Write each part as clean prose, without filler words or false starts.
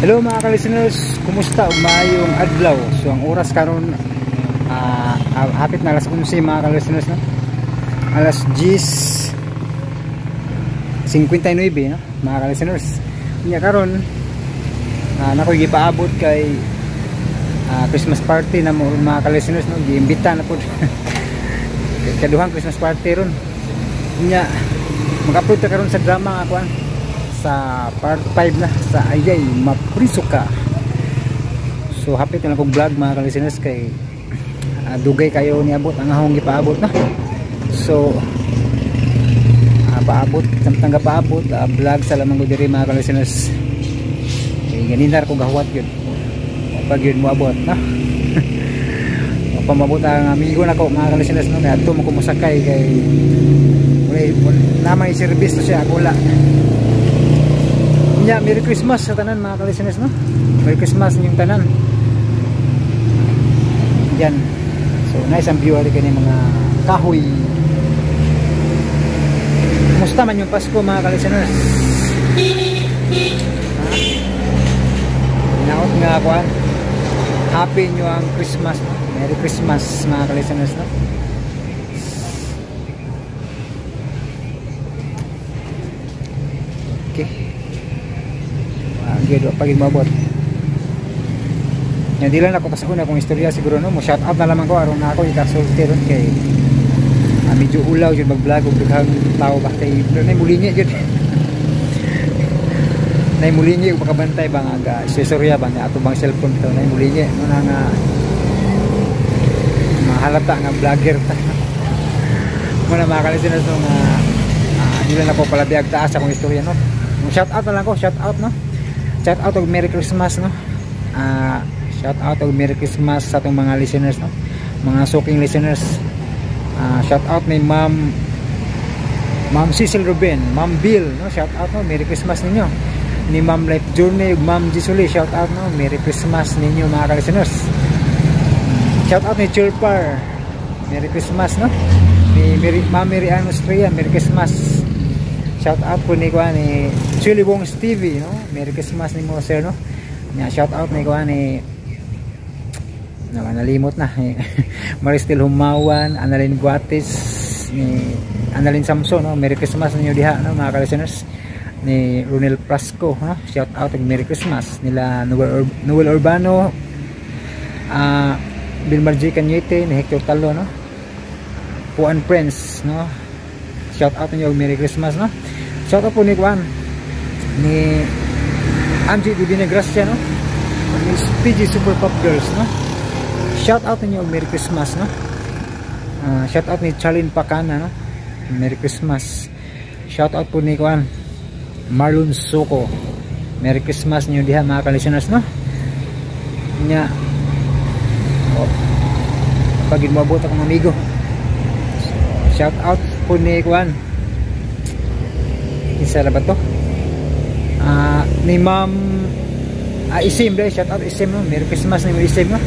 Hello mga ka-listeners, kumusta ug maayong adlaw. So ang oras karon hapit na alas 11 mga ka-listeners, no? Alas 10:59, no, mga ka-listeners. Nya karon nakoy gipaabot kay Christmas party na mo mga ka-listeners, no? Giimbita na pud. Kaduhang Christmas party ron. Nya mag-upload ta karon sa drama nga kuan sa part 5 na sa Ayay Mapriso Ka. So hapit na lang kong vlog mga ka-listeners kay dugay kayo niabot ang ahong gipaabot na. So paabot samtang gapaabot vlog sa lamang ko diri mga ka-listeners. Kay ganinar ko gahuwat yun. Pag yun moabot na. Pamabot ang amigo nako mga ka-listeners, no, kay adto mo ko mosakay kay wala na may service to siya ako wala. Nya, Merry Christmas sa tanan mga ka-listeners, no? Merry Christmas ninyong tanan. Yan. So nice ang view ari kini mga kahoy. Kumusta man yung Pasko mga ka-listeners? Ha? Hinaot nga kuan. Happy nyo ang Christmas, no? Merry Christmas mga ka-listeners, no? Okay. Gid pag mabot. Nya di lang ako kasuna akong istorya siguro, no, mo shout out na lamang ko aron na ako ikasulti ron kay medyo ulaw jud mag-vlog og daghang tao ba kay nay mulingi jud. Nay mulingi og makabantay ba nga ga istorya ba nga ato bang cellphone to nay mulingi no na nga mahalata nga vlogger ta. Muna mga ka-listeners, no, nga di lang ako palabiag taas akong istorya, no. Mo shout out na lang ko, shout out, no. Shout out og Merry Christmas, no. Shout out og Merry Christmas sa atong mga listeners, no. Mga suking listeners. Shout out ni Ma'am Cecil Ruben, Ma'am Bill, no. Shout out, no. Merry Christmas ninyo. Ni Ma'am Life Journey ug Ma'am Gisuli, shout out, no. Merry Christmas ninyo mga ka-listeners. Shout out ni Chilpar. Merry Christmas, no. Ni Mary, Ma'am Mary Ann Austria, Merry Christmas. Shout out po ni kuan ni Chili Wong's TV, no. Merry Christmas nimo sir, no. Nya shout out ni kuan ni nalimot na Maristel Humawan, Annalyn Guates, ni Annalyn Samson, no. Merry Christmas ninyo diha, no, mga ka-listeners. Ni Ronel Prasco, no. Shout out og Merry Christmas nila Noel Urbano, Bilmar J. Cañete, ni Hector Talo, no. Puan Prince, no. Shout out ninyo og Merry Christmas, no. Shout out po ni Juan, ni Angie Divina Gracia, no, ni PG Super Pop Girls, no. Shout out ninyo og Merry Christmas, no. Shout out ni Charlene Pacana, no. Merry Christmas. Shout out po ni Juan Marlon Soko. Merry Christmas niyo diha mga ka-listeners, no. Nya oh, pag moabot akong amigo. So, shout out po ni Juan. Isa na ba to? Ni Ma'am Isim dahil, shout out Isim, no? Merry Christmas ni Isim, no?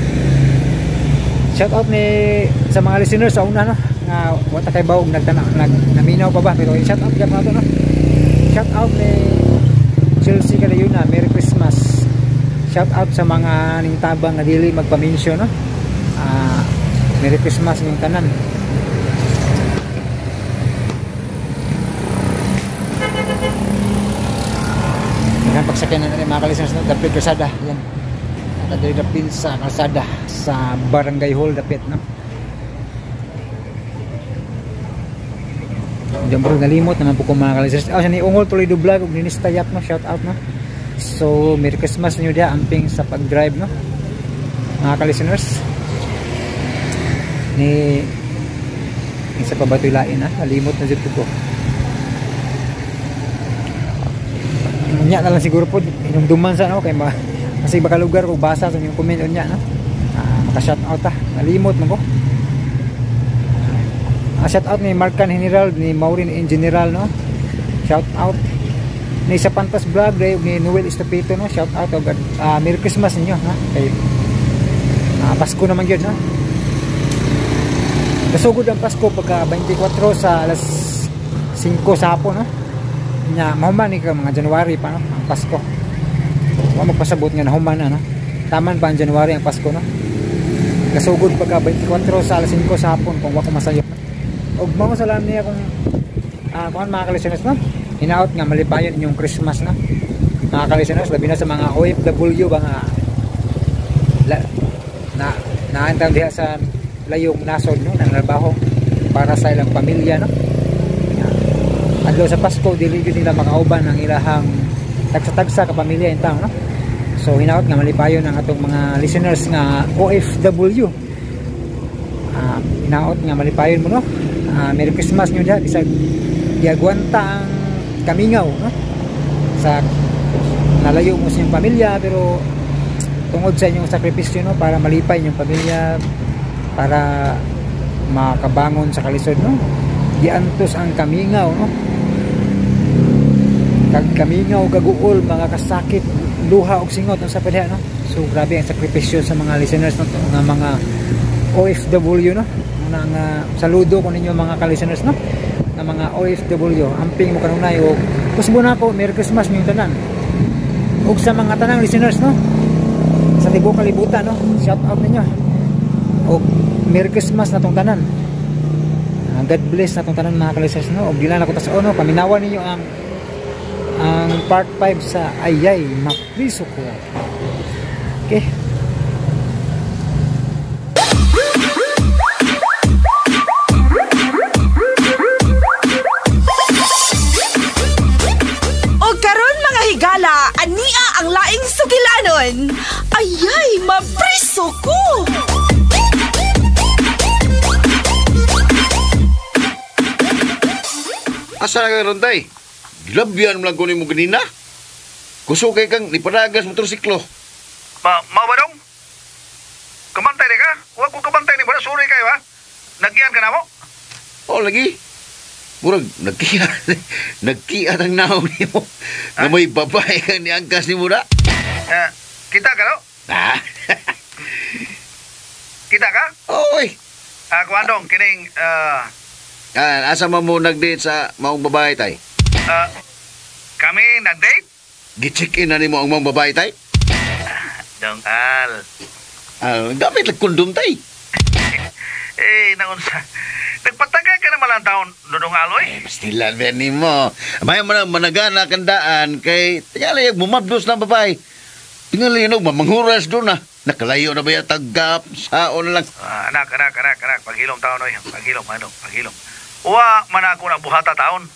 Shout out ni sa mga listeners sa una, no, nga wala kay bawog nagtana naminaw pa ba pero shout out gyud nato, no. Shout out ni Chelsea Calayuna, Merry Christmas. Shout out sa mga ningtabang nga dili magpa-mention, no. Merry Christmas ning tanan. Pagsakyan na rin mga ka-listeners, no, dapit kalsada yan, nakadiri dapit sa kalsada sa Barangay Hall dapit, no. Diyan bro nalimot naman po ko mga ka-listeners. Oh, siya ni Ungol tuloy do vlog ug ni Nistayap, no, shout out, no. So Merry Christmas niyo diha amping sa pag-drive, no, mga ka-listeners. Ni isa pa ba ito'y lain, ha? Nalimot na dito ko. Unya na lang siguro po inumduman sa, no, kay kasi baka lugar ko basa sa inyong comment unya, no. Maka shout out ta, nalimot man ko. Shout out ni Marcan General, ni Maureen in General, no. Shout out ni sa Pantas Vlog ni Noel Estupito, no. Shout out og Merry Christmas ninyo, ha. Kay Pasko naman gyud, no. Kasugod ang Pasko pagka 24 sa alas 5 sa hapon, no. Nya mahuman ni ka mga January pa, no, ang Pasko. Wa magpasabot nga nahuman na, no. Taman pa ang January ang Pasko, no. Kasugod pagka 24 sa alas 5 sa hapon kung wa ko masayop. Ug mao salam niya kung kuan mga ka-listeners, no. Hinaot nga malipayon inyong Christmas, no. Mga ka-listeners, labi na sa mga OFW ba nga na naantang diha sa layong nasod, no, nangrabaho para sa ilang pamilya, no. Adlaw sa Pasko dili gyud nila makauban ang ilahang tagsa-tagsa ka pamilya in town, no. So hinaot nga malipayon ang atong mga listeners nga OFW. Hinaot nga malipayon mo, no. Merry Christmas nyo diha bisag giagwanta ang kamingaw, no, sa nalayo mo sa inyong pamilya, pero tungod sa inyong sakripisyo, no, para malipay inyong pamilya, para makabangon sa kalisod, no, giantos ang kamingaw, no, kag kamingaw kaguol, mga kasakit, luha og singot unsa pa diha, no. So grabe ang sakripisyo sa mga listeners, no, nga mga OFW, no. Una nga saludo ko ninyo mga ka-listeners, no, nga mga OFW. Amping mo kanunay og kusbo na ko. Merry Christmas ninyong tanan ug sa mga tanang listeners, no, sa tibuok kalibutan, no. Shout out ninyo og Merry Christmas natong tanan. God bless natong tanan mga ka-listeners, no. Og dili na ko tas-on, no, paminawan ninyo ang part 5 sa Ayay Mapriso Ko. Okay. O karon mga higala, ania ang laing sugilanon. Ayay, mapriso ko! Asa na ka ron, tay? Gilabyan mo lang kunin mo ganina. Kusukay kang nipanagas motorsiklo. Mawadong? Kamantay na ka? Huwag ko kamantay ni Wala, sorry kayo ha? Nagyan ka na mo? Oo, lagi. Murag, nagkiat. Nagkiat ang naong ni mo. Na may babae kang niangkas ni mo na. Kita ka no? Ah? Kita ka? Oy. Kuandong, kining... asa man mo nag-date sa maong babae, tay? Kami nag-date? Gi-check-in na ni mo ang maong babae, tay? Dong al. Gamit lang kondom, tay. Eh, naunsa. Nagpataga ka naman ang taon, Dudong Aloy. Eh, pastilan ba ni mo? May mga managana kandaan kay tingali yung bumabdos ng babae. Tingali yun, mamanghuras doon na. Nakalayo na ba yung tagap? Saon lang. Anak. Paghilom taon, oy. Paghilom, ano, paghilom. Uwa, man ako na buhata taon.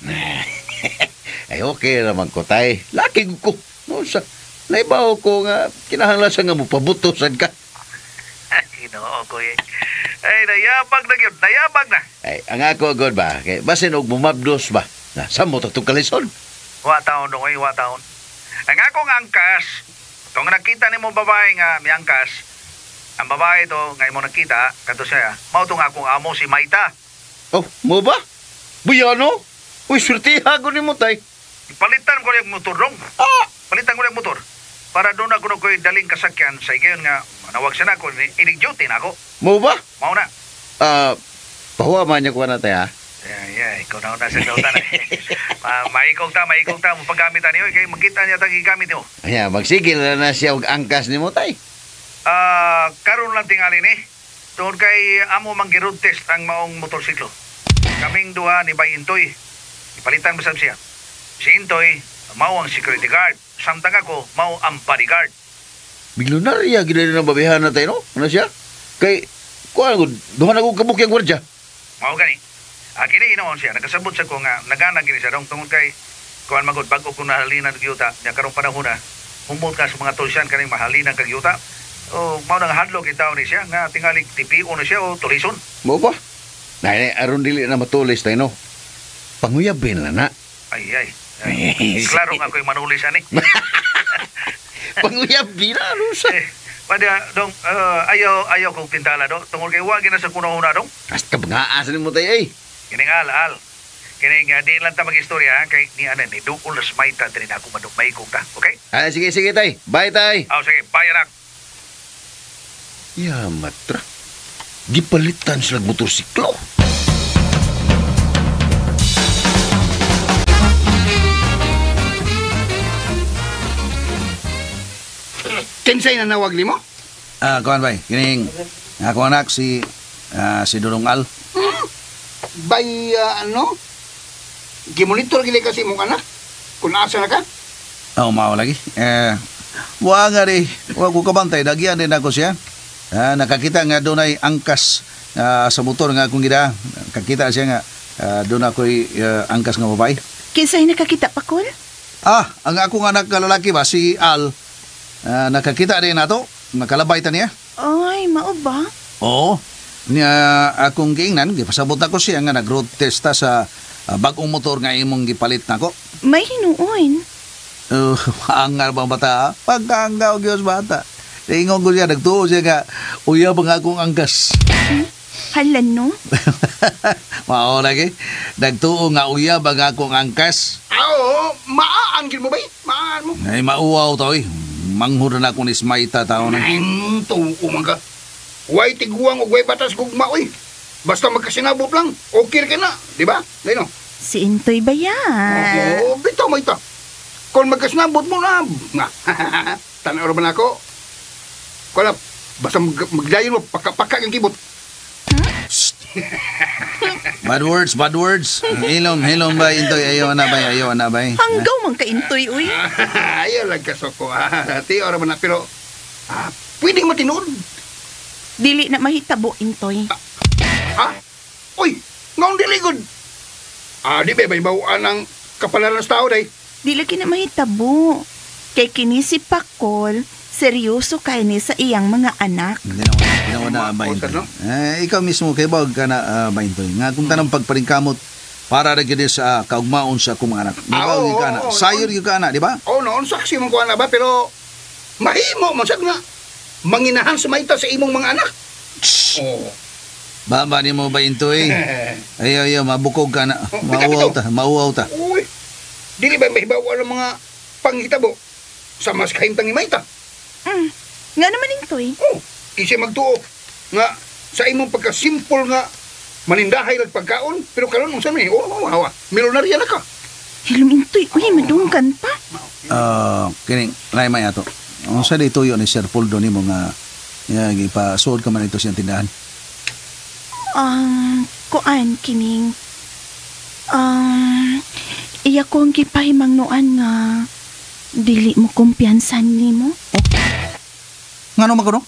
Ay, okay naman ko, tay. Laki ko. No, sa, naibaw ko nga, kinahanglan sa nga mo, pabutosan ka. Ginoo ko eh. Ay, nayabag na yun. Nayabag na. Ay, ang ako agad ba? Kay, basin og bumabdos ba? Nasa mo tatong kalisod. Wa taon dong, ay, wa taon. Ang akong angkas, itong nakita ni mo babae nga may angkas, ang babae to, nga mo nakita, kato siya, mao tong akong amo si Maita. Oh, mo ba? Buyano? Uy, swerte ko ni mo, tay. Palitan ko yung motor dong. Ah! Palitan ko yung motor. Para doon ako na ko'y daling kasakyan sa igayon nga, manawag siya na ako, inig-duty na ako. Mo ba? Mao na. Pahuwa man niya kuha na tayo, ha? Yeah, ikaw na una sa dautan. Maikog ta, mapaggamit niyo. Kaya magkita niya tayong gigamit niyo. Ayan, magsigil na siya og angkas ni mo, tay. Karon lang tingali ni. Doon kay amo mang-road test ang maong motorsiklo. Kaming duha ni Bay Intoy. Ipalitan mo siya. Si Intoy, mao ang security guard. Samtang ako, mao ang bodyguard. Milyonarya, ginari ng babihan na tayo, no? Ano siya? Kay, kuha ko, duha na kong kabuk yung gwardya. Mao gani. Kini inoon siya. Nagkasabot siya ko nga, nagana gini siya. Dong, tungod kay, kuhan magod, bago ko nahalinan ng yuta, niya karong panahon na, humot ka sa mga tulsyan kaning mahalinan kag yuta. O, mao nang hadlok itaw ni siya, nga tingali TPO na siya o tulison. Mao ba? Nay, aron dili na matulis tayo, no? Panguyabin lang na. Ay. Klaro nga ako'y manulis, ani. Panguyabin na, ano sa? Pwede, dong, ayaw kong pintala, do. Tungod kay wagi na sa kunahuna, dong. Hasta bangaas ni mo tayo, eh. Kining al. Kining, di lang ta mag-istorya, ha? Kay ni ana, ni Dukol na smaita, din ako madugmay kong ta, okay? Ay, sige, tay. Bye, tay. Oh, sige, bye, anak. Ya, matra. Gipalitan sila motorsiklo. Kinsay na nawag nimo? Kuan bay, kining ako anak si si Dudong Al. Bay ano? Gimonitor gili kasi imong anak. Kung asa na ka? Oh, mao lagi. Eh, wa nga ri, wa ko kabantay dagian din ako siya. Nakakita nga dunay angkas sa motor nga akong gida. Kakita siya nga doon ako'y angkas nga babae. Kinsay nakakita Pakol? Ang akong anak nga lalaki ba si Al. Nakakita din nato, nakalabay ta niya. Ay, mao ba? Oo. Niya akong giingnan, gipasabot ako siya nga nag-road test ta sa bag-ong motor nga imong gipalit nako. May hinuon. Angar bang bata? Pagkaanggaw gyud bata. Ingon ko siya, nagtuo siya nga, uyab ang akong angkas. Hala no? Mao lagi. Nagtuo nga uyab ang akong angkas. Oo, maaan gid mo bay? Maaan mo. Ay, mauwaw to eh. Manghod na ako ni Smaita tao na. Ay, tuo man ka. Way tiguang ug way batas gugma oy. Basta magkasinabot lang, okay ka na, di ba? Dino. Si Intoy ba yan? Oo, bitaw mo ito. Kung magkasinabot mo na, nga. Tanaw ra ba na ako? Kala, basta magdayon mo, paka-paka ang kibot. Bad words, bad words. Hilom, hilom ba, Intoy? Ayaw na bay, ayaw na bay. Hanggaw man ka Intoy, uy. Ayaw lang kasoko. Ti, ora man na, pero pwede mo tinuod. Dili na mahitabo, Intoy. Ha? Uy, ngaon dili gud. Di ba may bawaan ang kapalaran sa tao day? Dili kina mahitabo. Kay kini si Pakol, seryoso kay ni sa iyang mga anak. Ginawa na ba, Intoy? No? Eh, ikaw mismo, kay bawag ka na, ba, Intoy? Nga kung tanong pagparingkamot, para ra gyud sa kaugmaon sa akong mga anak. Di ba, ka na? Sayor gyud ka na, di ba? Oo, noon saksi mong kuha na ba, pero mahimo man sad nga manginahan sa maita sa imong mga anak. Oh. Ba ni mo ba, Intoy? Ayaw, ayaw, mabukog ka na. Oh, Mauwaw ta, mauwaw ta. Uy, dili ba mahibaw ang mga panghitabo sa mas kahimtang ni Maita? Nga naman, Intoy. Oh, kasi magtuo nga sa imong pagkasimple nga manindahay lag pagkaon, pero karon unsa man oh, hawa, milyonarya na ka. Hilom, Intoy, uy, madunggan pa. Kining, lain may ato. Unsa di tuyo ni Sir Poldo nimo nga ipasuod ka man ito siyang tindahan? Kuan kining iya ko ang gipahimangnoan nga dili mo kumpiyansan nimo. Oh. Ngano man kuno?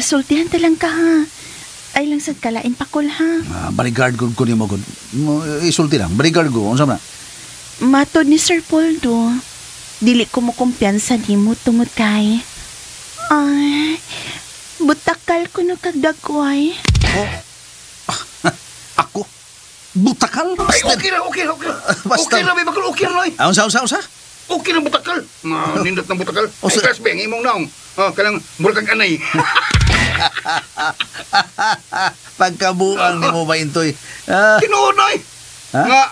Sultihan ta lang ka ha. Ay lang sad kalain Pakol ha. Bodyguard gud ko nimo gud. Isulti lang, bodyguard ko unsa man? Matod ni Sir Poldo, dili ko mo kumpiyansa nimo tungod kay butakal ko no kagdagway. Oh. Ako? Butakal? Ay, okay na, okay na, okay na. Basta. Okay na, may bakal, okay na, oy. Unsa? Okay na butakal. Nindot ng butakal. Oh, ay, class ba, ang imong naong. Oh, kalang mura kang anay. Pagkabuang ni mo ba, Intoy? Tinuod, oy. Ha? Nga,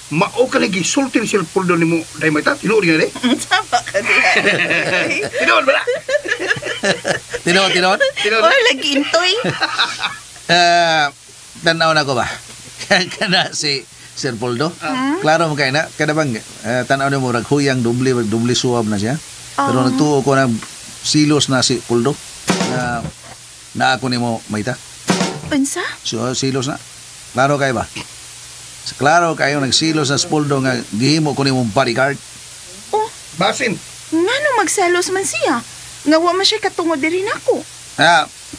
mao ka lagi sulti ni Sir Poldo nimo dai mata. Tinuod nga, di? Sama ka diha. Tinuod ba na? Tinuod, tinuod? Tinuod. Or lagi, Intoy. Tanaw na ko ba? Kana si Sir Poldo. Klaro mo kay na. Kada bang tanaw na mo raghuyang doble suwab na siya. Pero nagtuo ko na silos na si Poldo. Na ako nimo maita. Unsa? So, silos na. Klaro kay ba? Klaro kayo nagsilos na si Poldo nga gihimo ko nimo bodyguard. Oh, basin. Ngano magselos man siya? Nga wa man siya katungod diri nako.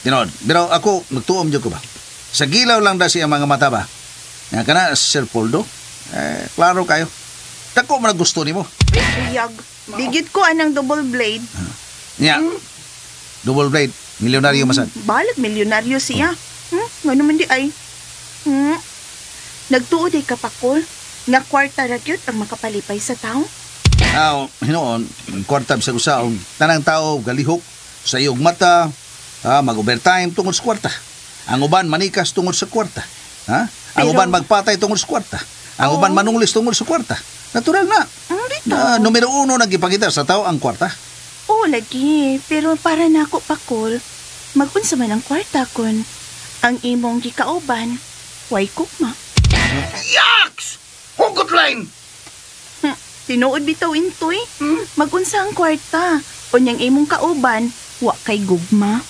Tinuod. Pero ako nagtuom jud ko ba? Sa gilaw lang da siya mga mata ba? Nga kana Sir Poldo. Klaro kayo. Dako man gusto nimo. Uyag. Digit ko anang double blade. Nya. Double blade, milyonaryo masad. Balag milyonaryo siya. Ngano man di ay. Nagtuo day ka Pakol nga kwarta ra gyud ang makapalipay sa tao. Hinuon, kwarta sa usaon, tanang tao galihok sa iyong mata, mag-overtime tungod sa kwarta. Ang uban manikas tungod sa kwarta. Ha? Ang uban magpatay tungod sa kwarta. Ang uban manunglis tungod sa kwarta. Natural na. Numero uno nagipakita sa tao ang kwarta. Oo, lagi. Pero para nako Pakol, mag-unsa man ang kwarta kun ang imong gikauban, way kukma. Yaks! Hugot line! Tinuod bitaw intoy. Magunsa ang kwarta. Unyang imong kauban, wa kay gugma.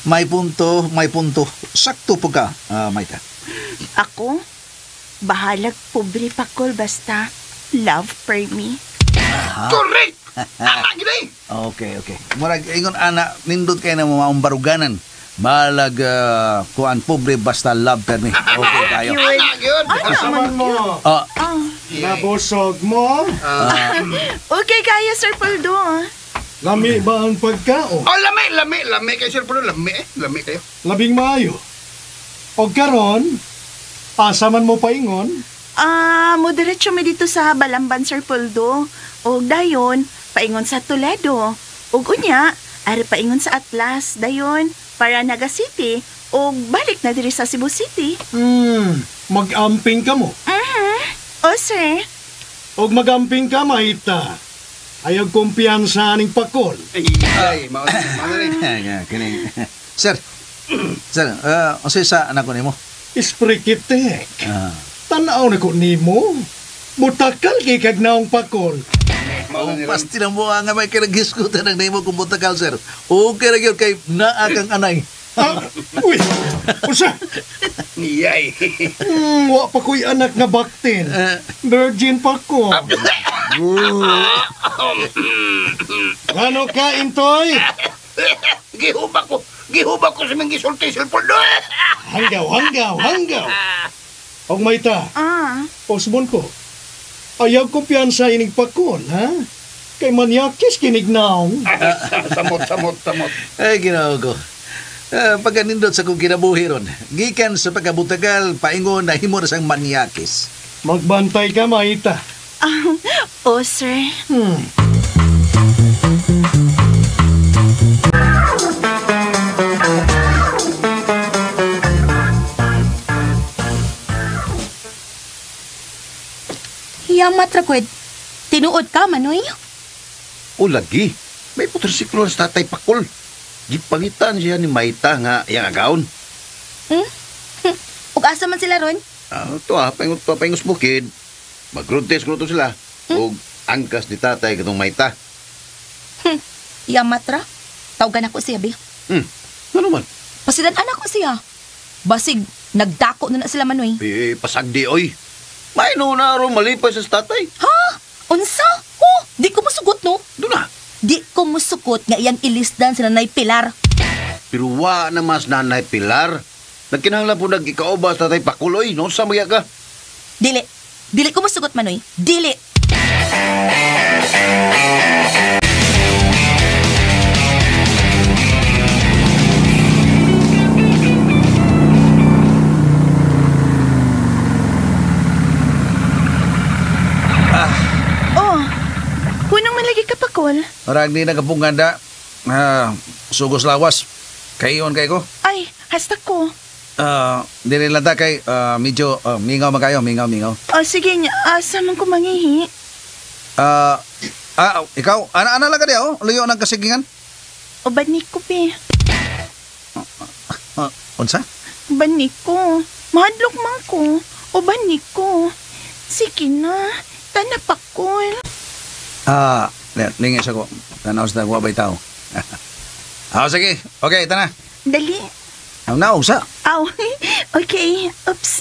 May punto, may punto. Sakto po ka, Maita. Ako, bahalag pobre pakol basta love per me. Correct! Tama gini. Okay, okay. Murag ingon ana, nindot kay na maong baruganan. Balag kuan pobre basta love per me. Okay tayo. Ana gyud. Ano mo? Nabusog mo? Okay kayo, Sir Poldo. Lami ba ang pagkaon? Oh, lami kayo, Sir Poldo, lami eh. Lami kayo. Labing maayo. Og karon, asa man mo paingon? Mo diretso mi dito sa Balamban, Sir Poldo. Og dayon, paingon sa Toledo. Og unya, ari paingon sa Atlas, dayon para Naga City og balik na diri sa Cebu City. Mag-amping ka mo. O sir. Og mag-amping ka, Maita. Ayaw kumpiyansa aning pakol. Ay, mao na. Kini. Sir. Sir, unsay sa anak ko nimo? Isprikitek. Tan-aw na ko nimo. Butakal kay kag naong pakol. Pasti lang mo nga may kinagiskutan ang nimo kung butakal, sir. Okay ra gyud kay naa kang anay. Uy, usa. Niyay. Wa pa ko'y anak nga baktin. Virgin pa ko. Ano ka, Intoy? Gihuba ko sa mga gisulti, Sir Poldo. Hanggaw. Og Maita. Osmon ko. Ayaw kumpiyansa ining pakol, ha? Kay manyakis kinig naong. Samot. Ay, Ginoo ko. Pagkanindot sa kong kinabuhi ron, gikan sa pagkabutagal, paingon na himo na sang manyakis. Magbantay ka, Maita. Oh, sir. Yamat ra kwed. Tinuod ka, Manoy? O lagi. May motorsiklo sa Tatay Pakol. Gipangitan siya ni Maita nga iyang agaon. Ug asa man sila ron? Paingos bukid. Mag-road test ko to sila. Ug angkas ni Tatay katong Maita. Yamat ra. Tawgan ako siya, be. Ano man? Pasidan-an ako siya. Basig, nagdako na sila, Manoy. Eh, pasagdi, oy. May na ron malipay sa tatay. Ha? Unsa? Oh, di ko musugot, no? Doon na. Di ko musugot nga iyang ilisdan sa Nanay Pilar. Pero wa na mas Nanay Pilar. Nagkinahanglan po nag-ikaoba sa Tatay Pakuloy, no? Sa mga ka. Dili. Dili ko musugot, Manoy. Dili. Pakol. Marag di nagkapungan da. Sugos lawas. Kayon kay ko. Ay, hasta ko. Dili lang ta kay medyo mingaw man kayo, mingaw. Oh, sige, asa man ko mangihi? Ikaw, ana lang ka diya, oh. Luyo ng kasigingan. O banik ko, be. Unsa? Banik ko. Mahadlok man ko. O banik ko. Sige na, tanapakol. Lingis ako. Tanaw sa tagwa ba'y tao? Sige. Okay, tana. Dali. Naog sa. Aw, okay. Oops.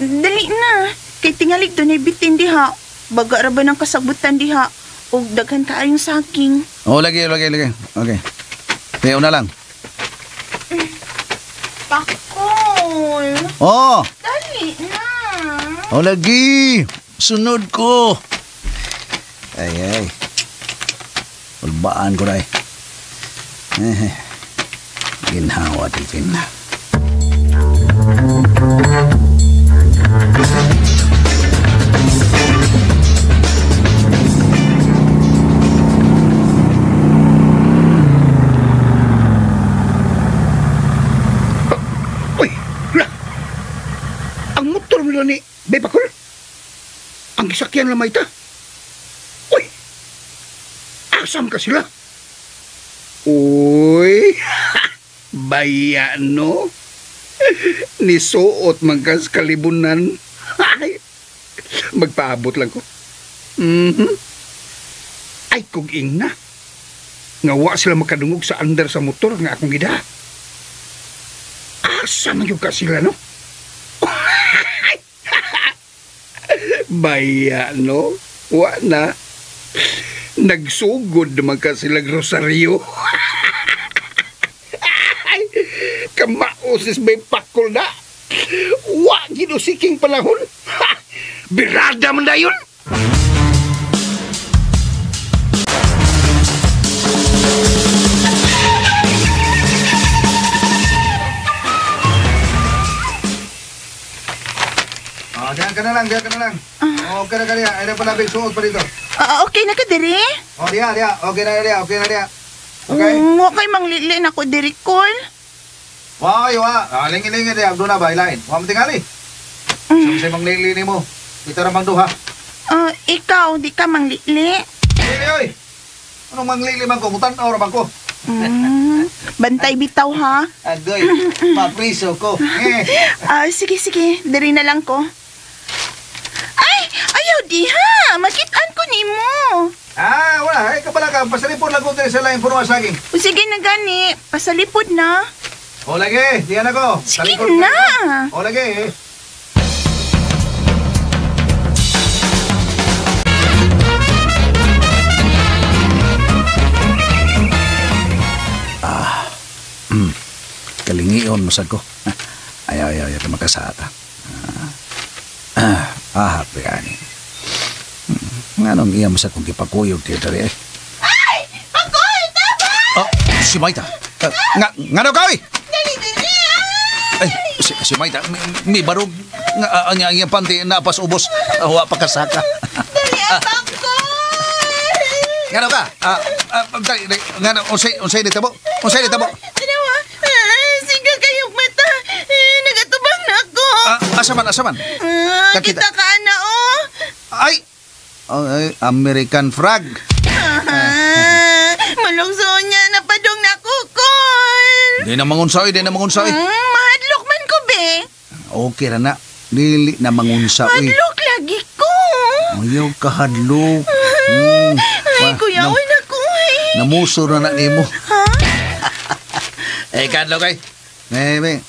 Dali na. Kay tingalig doon ay bitin diha. Baga ra ba ng kasabutan diha? Og daghan kaayong saking. Oh, lagi. Okay. Tayo na lang. Pakol. Oh. Dali na. Oh, lagi. Sunod ko. Ay. Ulbaan ko na eh. Ginhawa titin. Uy, la. Ang motor mo ni Bay Pakol. Ang gisakyan lang Maita. Uy, asam ka sila. Uy, baya no. Nisuot man kas kalibunan. Ay, magpaabot lang ko. Mm-hmm. Ay, kung ingna. Nga wa sila makadungog sa andar sa motor nga akong gida. Asa man yung ka sila, no? Baya, no? Wa na. Nagsugod naman ka silang rosaryo. Ay, kamaosis may pakol na. Wa ginusiking panahon. Birada man na yun. Diyan ka na lang, diyan ka na lang. Okay na ka niya. Ay na pala, big suot pa dito. Okay na ka, diri? Oh, diya, diya. Okay na diya, okay na diya. Okay? Okay, manglili na ko, diri, Kol. Wa, wa. Lingin-lingin diya. Doon na ba, ilain. Wa mo tingali. Sumsay manglili ni mo. Dito na mang duha. Ikaw, di ka manglili. Lili, oy. Anong manglili man ko? Mutan-aw ra man ko. Bantay bitaw, ha? Agoy, mapriso ko. Sige, sige. Diri na lang ko. Ay, ayaw di ha. Makitaan ko nimo. Wala. Ay, kapala ka. Pasalipod lang ko diri sa laing puno saging. O sige na gani. Pasalipod na. O lagi, diyan ako. Sige Talikod na. O lagi. Kalingion masag ko. Ayaw, ayaw, ayaw. Makasata. Happy ani. Nganong iya masag kong gipakuyog dito diri. Ay! Pakoy! Taba! Oh, si Maita. Ngano ka, oy? Dali, dali! Ay, si Maita, may barog. Nga, ang iyang panty napas ubos. Wa pa kasaka. Dali, Pakoy! Ngano ka? Dali, dali. Ngano, unsay ni tabo? Unsay ni tabo? Tanawa, sige kayong mata. Nagatubang na ako. Asa man, asa man? Kita ka na, oh. Ay! Ay, American frog. Malungso niya, napadong na ako, Kol. Di na mangunsa, di na mangunsa. Mahadlok man ko, be. Okay ra na. Dili na mangunsa, uy. Mahadlok lagi ko. Ayaw kahadlok. Ay, kuya, uy na ko, eh. Namusor na na nimo. Ha? Eh, kahadlok, ay. Eh, be.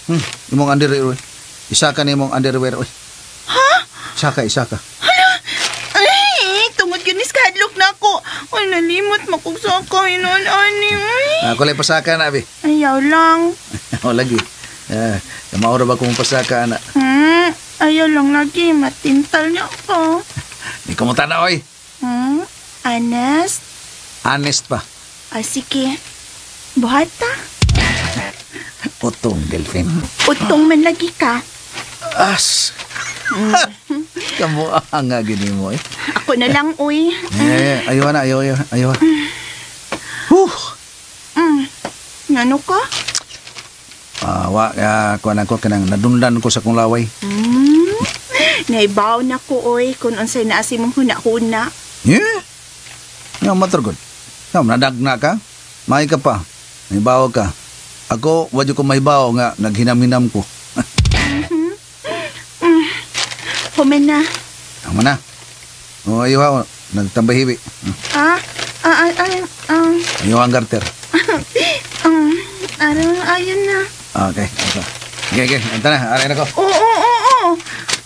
Uy, imong underwear, uy. Isa ka na imong underwear, uy. Ha? Isa ka, isa ka. Hala! Ay, tungod yun is kahadlok na ako. Ay, nalimot makugsaka yun, ani, uy. Ako lang pasaka na, abi. Ayaw lang. O, lagi. Maura ba kung pasaka, ana? Ayaw lang lagi. Matintal niya ako. Di kumuta na, oy. Honest? Honest pa. Sige. Buhata. Utong, Delphine. Utong man lagi ka. As! Kamu ang nga gini mo, eh. Ako na lang, uy. Eh, ayaw na, ayaw, ayaw, ayaw. Huh! Ano ka? Wa, kuha na ko, kanang nadundan ko sa kong laway. Naibaw na ko, oy, kung unsay naasi mong huna-huna. Yeah? Nga, maturgod. Nga, nadagna ka. May ka pa. Naibaw ka. Ako, wadyo ko maibaw nga, naghinam-hinam ko. Humen na. Tama na. O, ayaw ha, nagtambahibi. Ayaw ang garter. Ayun na. Okay, okay. Okay, okay. Ito na, aray na ko. Oo.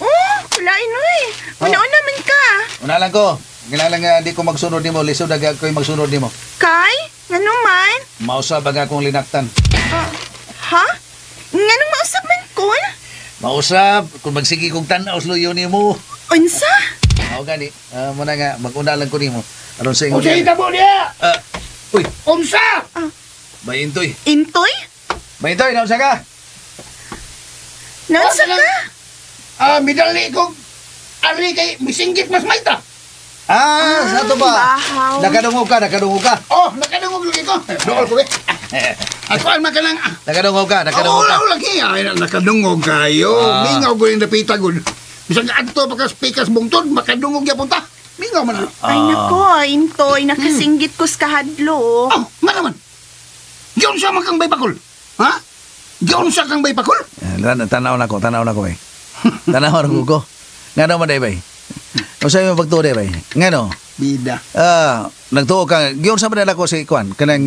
Oo, kulain, oy. Una-una man ka. Una lang ko. Kailangan nga di ko magsunod nimo. Lisod na ko'y magsunod nimo. Kay? Ngano man? Mausab ang akong linaktan. Ha? Nganong mausab man ko? Mausab, kung magsige kong tanaw sa luyo nimo. Unsa? Oo gani. Muna nga, mag-una lang ko nimo. Aron sa ingon. Unsa itabo niya? Uy. Unsa? Bay Intoy. Intoy? Bay Intoy, naunsa ka? Naunsa ka? Midali ko. Ari kay misinggit mas mayta. Sa ato ba? Bahaw. Nakadungog ka, nakadungog ka. Oh, nakadungog lagi ko. Dool ko eh. Ako ang makanang. Nakadungog ka, nakadungog ka. Oo, lagi. Ay, nakadungog kayo. Mingaw ko yung napita gud. Bisag adto pagka pikas bungtod, makadungog yapon ta. Mingaw man. Ay nako, Intoy, nakasinggit ko sa kahadlo. Oh, nga naman. Yun siya man kang bay bakol. Ha? Giunsa kang bay Pakol? Tanaw na ko bay. Tanaw na ko. Ngano man day bay? Usa yung pagtuo day bay? Ngano? Bida. Nagtuo ka. Giunsa man nila ko si Kwan kanang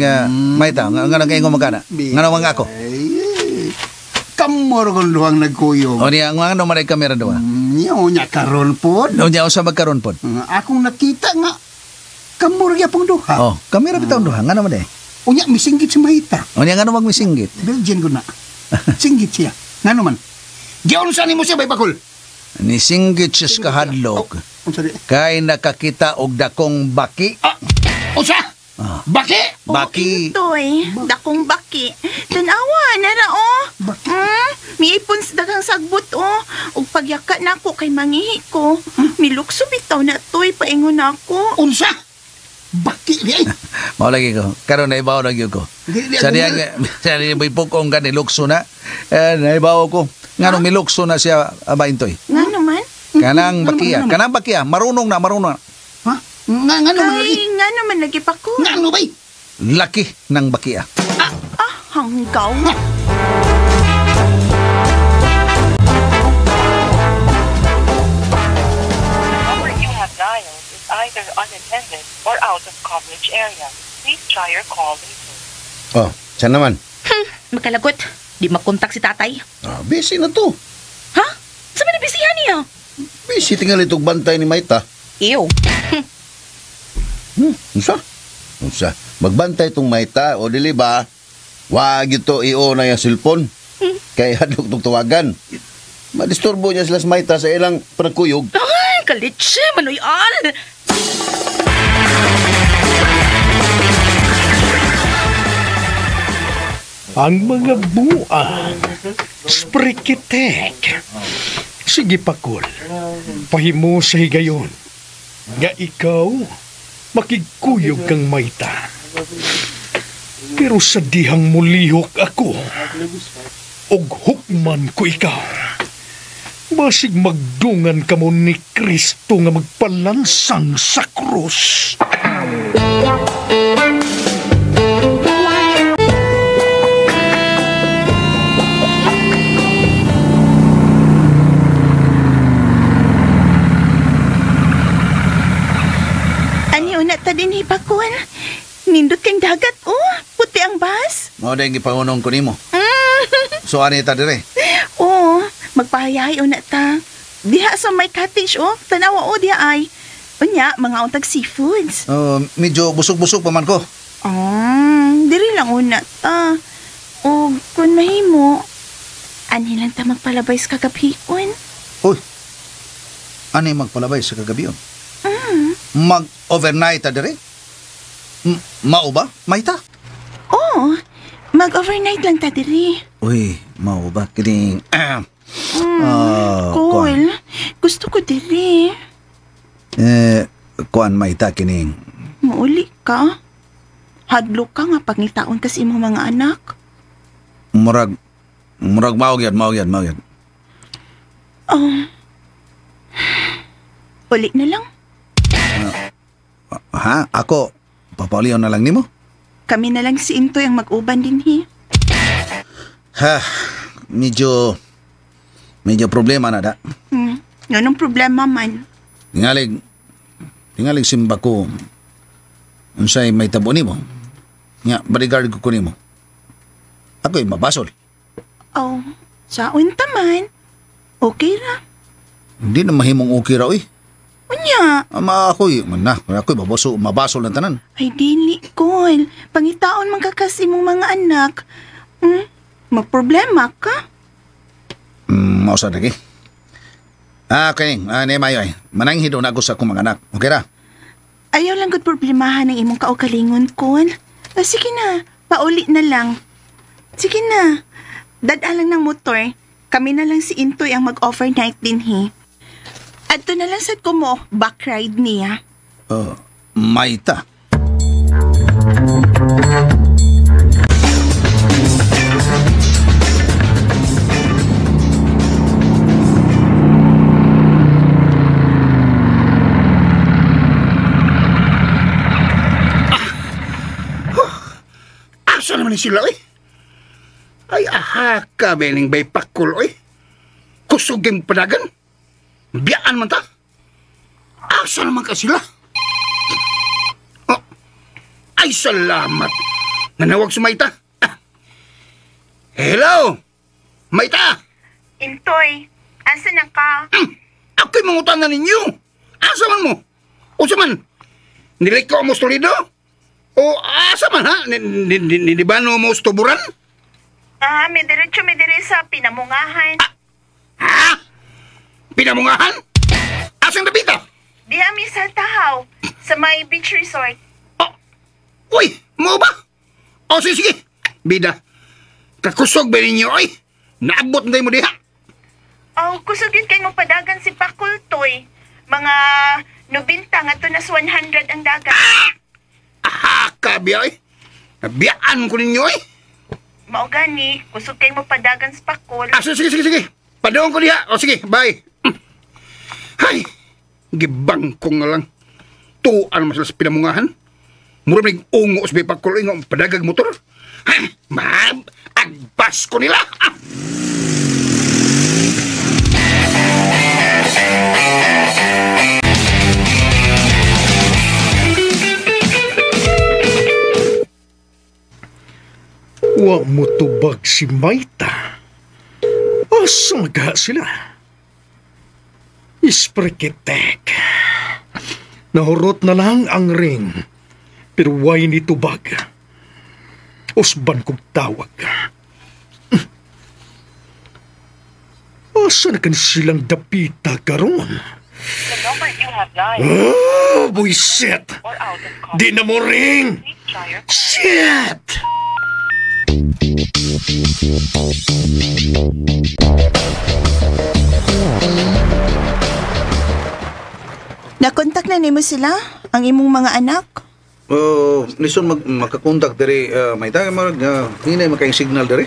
Maita, ngano kay ingon magana? Ngano man ako? Kamor kung duhang nagkuyog. O niya, ngano man ay kamera duha? Niya karon pod. O niya usa magkaron pod. Akong nakita nga kamor gyapon duha. Oh, kamera bitaw duha, ngano man day? Unya misinggit si Maita. O niya ngano magmisinggit? Belgian ko na. Singgit siya. Ngano man? Giunsa nimo siya bay Pakol? Nisinggit siya sa kahadlok. Oh, kay nakakita og dakong baki. Unsa? Baki? Baki. Oh, intoy. Dakong baki. Tanawa, nara oh. Baki. Miipon sa daghang sagbot oh. Ug pagyaka nako kay mangihi ko. Milukso bitaw na toy paingon nako. Unsa? Baki di ay. Mao lagi ko. Karon naibaw na gyud ko. Sa diyan sa diyan may pukong ka nilukso na. Naibaw ko. Nganong milukso na siya aba intoy. Ngano man? Kanang bakiya, kanang bakiya, marunong na, marunong na. Ha? Ngano man lagi? Ngano man lagi pa ko? Ngano bay? Laki ng bakiya. Hanggaw. The number you have dialed is either unattended or out of coverage area. Please try your call later. Oh, saan naman? Makalagot. Di makontak si tatay. Busy na to. Ha? Saan na bisihan niya? Busy tingali itong bantay ni Maita. Ew. Unsa? Unsa? Magbantay itong Maita o dili ba? Wag ito iyo na yung cellphone. Kay hadlok itong tawagan. Madisturbo niya sila sa Maita sa ilang panagkuyog. Ay, kalitse, manoy-al. Ang mga buang, sprikitek. Sige Pakol, pahimo sa higayon nga ikaw makigkuyog kang Maita. Pero sa dihang mulihok ako, og hukman ko ikaw. Basig magdungan kamo ni Kristo nga magpalansang sa krus. Din hipakon. Nindot kang dagat, oh. Puti ang bus. Mao dahil gipangunong ko nimo. So, ano ita dire? Oo, magpahayahay una ta. Diha sa may cottage, oh. Tanawa, oh, diha ay. Unya, mga untag seafoods. Medyo busog-busog pa man ko. Diri lang una ta. O, kung mahimo, anhi lang ta magpalabay sa kagabion. Uy, ani magpalabay sa kagabion? Mag-overnight ta dire? Mao ba? Maita? Oo, mag-overnight lang ta diri. Uy, mao ba? Kining... Cool. Gusto ko diri. Kuan Maita, kining... Mauli ka? Hadlok ka nga pagngitaon kas imong mga anak. Murag mao gyud, mao gyud. Oh. Uli na lang. Ha? Ako, papaulion na lang nimo? Kami na lang si Intoy ang mag-uban din, hi. Ha, medyo problema na da. Anong problema man? Tingalig simba ko, unsay may tabo nimo. Nga, bodyguard ko nimo. Ako'y mabasol. Oh, sa unta man. Okay ra. Hindi na mahimong okay ra, uy. Unya. Ama ako'y, man na, ako'y mabasol ng tanan. Ay, dili, Col. Pangitaon man kakas imong mga anak. Magproblema ka? Mausa lagi. Okay, ni Mayo ay. Mananghi daw na ako sa akong mga anak. Okay ra? Ayaw lang gud problemahan ng imong kaugalingon, Col. Sige na, pauli na lang. Sige na. Dad-a lang ng motor. Kami na lang si Intoy ang mag-overnight din, he. Adto na lang sad ko mo, back ride niya. Maita. Asa naman ni sila, eh? Ay, aha ka, bening bay pakul, oy. Kusog yung padagan. Biyaan man ta. Asa naman ka sila? Oh. Ay, salamat. Nanawag si Maita. Ah. Hello! Maita! Intoy, asa na ka? Ako'y mangutan na ninyo. Asa man mo? Usa man? Niliko mo sa Toledo? O asa man ha? Nilibano mo sa Tuburan? Ah, may diretso may dire sa Pinamungahan. Ha? Pinamungahan? Asang dapita? Diha mi sa Tahaw, sa may beach resort. Oh, uy, mo ba? O sige, sige. Bida, kakusog ba ninyo ay? Naabot na mo diha. Oh, kusog yun kay mo padagan si Pakultoy. Mga 90 ngadto na sa 100 ang dagan. Aha, kabi ay. Nabiyaan ko ninyo ay. Mao gani, kusog kay mo padagan sa Pakul. Ah, sige, sige, sige. Padoon ko diha. O sige, bye. Hay, gibang ko nga lang. Tuan man sila sa Pinamungahan. Mura may ungo sa Pakul nga padagag motor. Ha, ma'am, agbas ko nila. Ah. Wa mo tubag si Maita. Asa magha sila? Isprekitek. Nahurot na lang ang ring, pero way ni tubag. Usban kong tawag. Asa na kan silang dapita karon? The number you have dialed Oh, buisit! or out of coverage. Di na mo ring! Please try your call. Shit! Nakontak na nimo sila, ang imong mga anak? Oh, lison makakontak diri may tayo mag hinay makayong signal diri.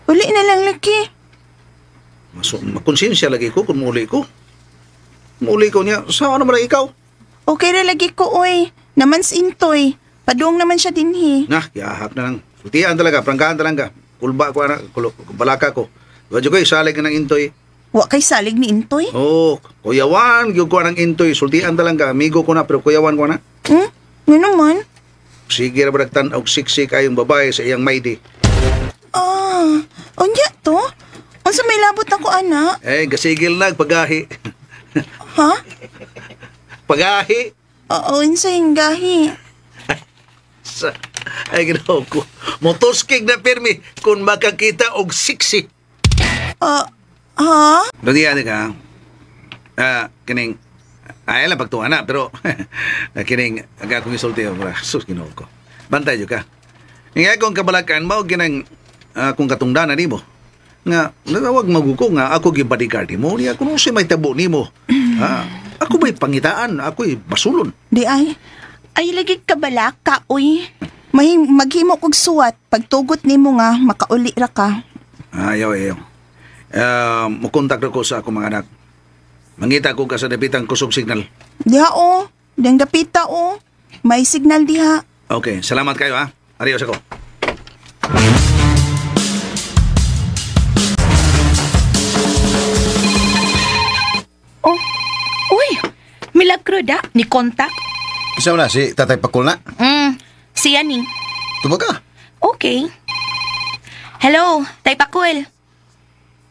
Uli na lang lagi. Maso makonsensya lagi ko kung muuli ko. Muuli ko niya, sa ano man ikaw? Okay ra lagi ko oy. Naman si Intoy. Padung naman siya dinhi. Nah, gihahak na lang. Sultian talaga, prangkahan talaga. Kulba ko anak, balaka ko. Wadyo ko, salig ka ng Intoy. Wa kay salig ni Intoy? Oh, kuyawan, gyud ko ng Intoy. Sultian talaga, amigo ko na, pero kuyawan ko na. Hmm? Nga naman? Sige ra ba nagtan-og siksik ayong babae sa iyang maydi. Ah, unya to? Unsa may labot nako ana? Eh, gasigil na, pagahi. Ha? Pagahi. Oo, unsa yung gahi? Ay, ginoo ko. Motoskig na pirmi kung makakita og siksi. Ah, ha? Dali ka. Ah, kining ay lang pagtuwa na pero kining ang akong isulti mura. Sus, Ginoo ko. Bantay jud ka. Nga akong kabalakan mao ginang akong katungdanan nimo. Nga natawag maguko nga ako gi bodyguard nimo niya kuno si may tabo nimo. Ah, ako ba'y pangitaan, ako'y basulon. Di ay. Ay lagi kabalaka oy. May maghimo kog suwat pagtugot nimo nga makauli ra ka. Ayaw, ayaw. Mukontak ko sa akong mga anak. Mangita ko ka sa dapitan kusog signal. Diha o. Diyang dapita o. May signal diha. Okay, salamat kayo ha. Adios ako. Oh, uy, milagro da, ni contact. Isa na si Tatay Pakul na. Siya ni. Tubag ka. Okay. Hello, Tay Pakul.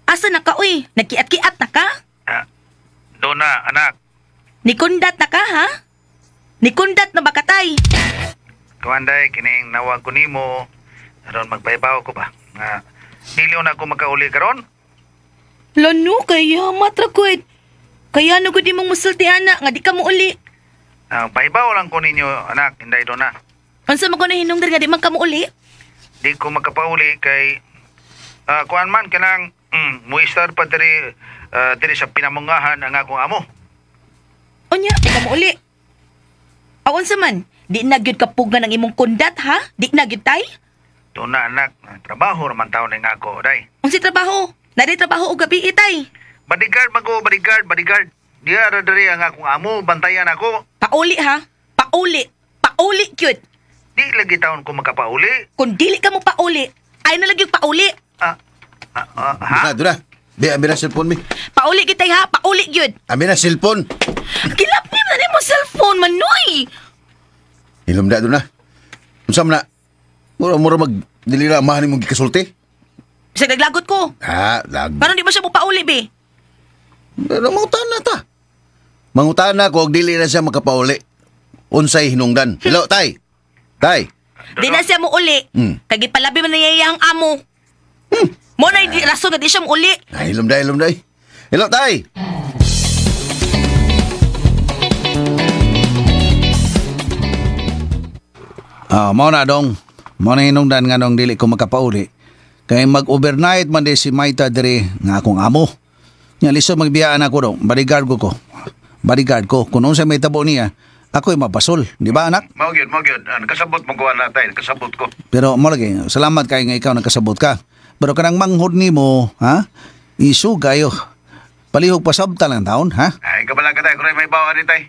Asa na ka, uy? Nagkiat-kiat na ka? Dona, anak. Nikundat na ka, ha? Nikundat na ba ka, tay? Kawanday, kining nawag ko nimo. Aron magpaibaw ko ba? Nga, dili na ako makauli karon. Lano, kaya matrakwit. Kaya no gud imong musulti, ana, nga di ka mo uli. Paibaw lang ko ninyo, anak, hinday Dona. Unsa man ko na hinungdan nga di man ka mo uli? Di ko makapauli kay kuan man kanang muistar pa diri diri sa Pinamungahan ang akong amo. Unya, di ka mo uli. Aw, unsa man? Di na gyud kapugan ang imong kundat, ha? Di na gyud tay? Dona, anak, trabaho raman taon ning ako, day. Unsa trabaho? Nari trabaho og gabi itay. Bodyguard man ko, bodyguard, bodyguard. Diya ra diri ang akong amo, bantayan ako. Pauli ha? Pauli. Pauli gyud. Di lagi taon ko makapauli. Kung dili ka mo pauli, ay na lagi pauli. Ha? Doon na. Bi, ambi na cellphone mi. Pauli kitay ha, pauli gyud. Ambi na cellphone. Gilapni man na mo cellphone manoy. Hilom na doon na. Unsa man na? Mura mag dili na amahan nimong gikasulti. Bisag naglagot ko. Ha, lag. Karon di ba siya mo pauli be? Pero mangutana ta. Mangutana ko og dili na siya makapauli. Unsay hinungdan. Hello, tay. Tay. Di na siya mo uli. Kay gipalabi man na iya ang amo. Mo na di rason nga di siya mo uli. Ay, hilom day, hilom day. Hello, tay. Mao na dong. Mao na hinungdan nga dong dili ko makapauli. Kay mag-overnight man di si Maita diri nga akong amo. Nya lisod magbiyaan ako dong. Bodyguard ko. Bodyguard ko. Kung unsa may tabo niya, ako'y mabasol. Di ba anak? Mao gyud, mao gyud. Nakasabot mo kuan na tay, nakasabot ko. Pero mo lagi, salamat kay nga ikaw nakasabot ka. Pero kanang manghod nimo, ha? Isu kayo. Palihog pasabta lang taon, ha? Ay, kabala ka tay, kuray may bawa ni tay.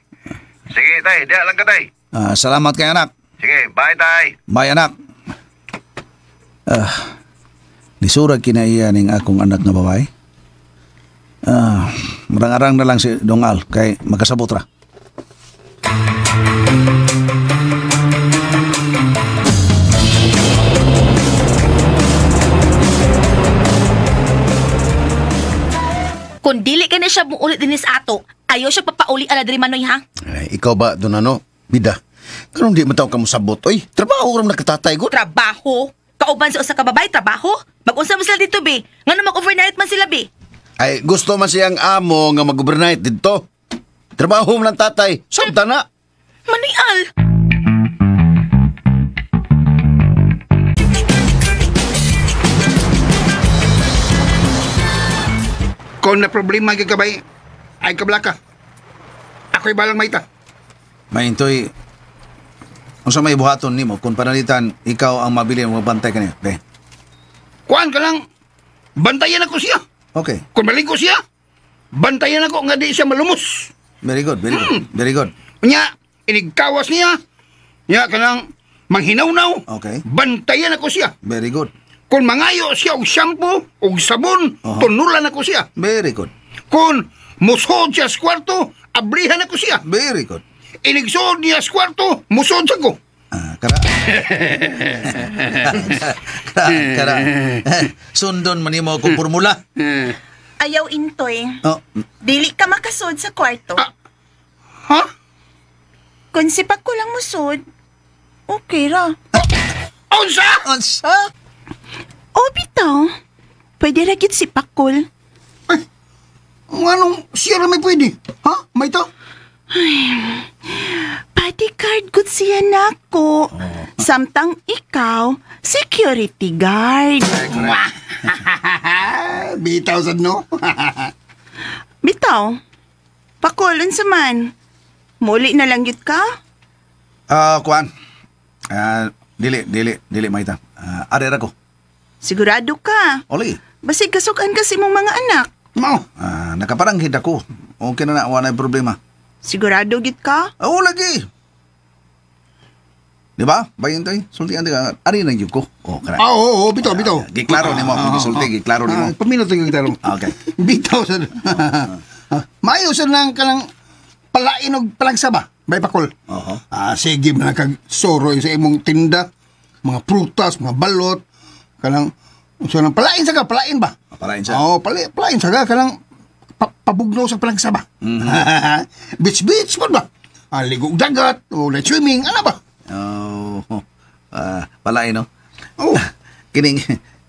Sige tay, diya lang ka tay. Salamat kay anak. Sige, bye tay. Bye anak. Lisurag kinaiya ning akong anak nga babae. Marang-arang na lang si Dongal kay makasabot ra. Kung dili ka na siya muulit din sa ato, ayaw siya papauli ala diri manoy ha. Ay, ikaw ba doon ano? Bida. Karon di man taw ka mosabot oy. Trabaho ra man nakatatay gud. Trabaho. Kauban sa usa ka babae, trabaho. Mag-unsa man sila dito be. Ngano mag-overnight man sila be? Ay, gusto man siyang amo nga mag-overnight didto. Trabaho man ang tatay. Sabta na. Manoy al. Kung na problema kay kabay, ay kablaka. Ako'y balang maita. Maintoy, unsa may buhaton nimo kung panalitan ikaw ang mabili mo bantay kaniya? Be. Kuan ka lang, bantayan ako siya. Okay. Kung maligo siya, bantayan ako nga di siya malumos. Very good, very good. Very good. Nya, inigkawas niya. Nya kanang manghinawnaw. Okay. Bantayan ako siya. Very good. Kung mangayo siya og shampoo, og sabon, tunulan ako siya. Very good. Kung musod siya sa kwarto, abrihan ako siya. Very good. Inigsuod niya sa kwarto, musod sa ko. Kara. Kara. Sundon man nimo akong formula. Ayaw intoy. Oh. Dili ka makasud sa kwarto. Ha? Kung sipak ko lang musod, okay ra. Unsa? Unsa? O bitaw. Pwede ra gyud si Pakul. Ay, anong siya ra may pwede? Ha? May to? Ay, bodyguard gud siya nako. Samtang ikaw, security guard. Bitaw sad no? Bitaw. Pakul, unsa man? Muli na lang gyud ka? Kuan. Dili maita. Ari ra ko. Sigurado ka? Oli. Basig kasukan kasi mong mga anak. Mao. Nakaparanghid ako. Okay na na, wala na problema. Sigurado gid ka? Oo, lagi. Di ba? Bayin tayo. Sultian di ka. Ari na yun ko. Oh, kara. Oo, bitaw, bitaw. Giklaro nimo akong gisulti, giklaro nimo. Paminot yung tarong. Okay. Bitaw sa. Maayo sa nang kanang palain og palagsa ba? Bay pakol. Sige man kag soroy sa imong tinda, mga prutas, mga balot, kanang so nang palain sa ka, palain ba? Palain sa. Oo, palain sa ka kanang pabugnaw sa palagsa ba? Mm-hmm. Beach man ba? Ligo og dagat, o night swimming, ano ba? Oh, palain no. Oh. Kining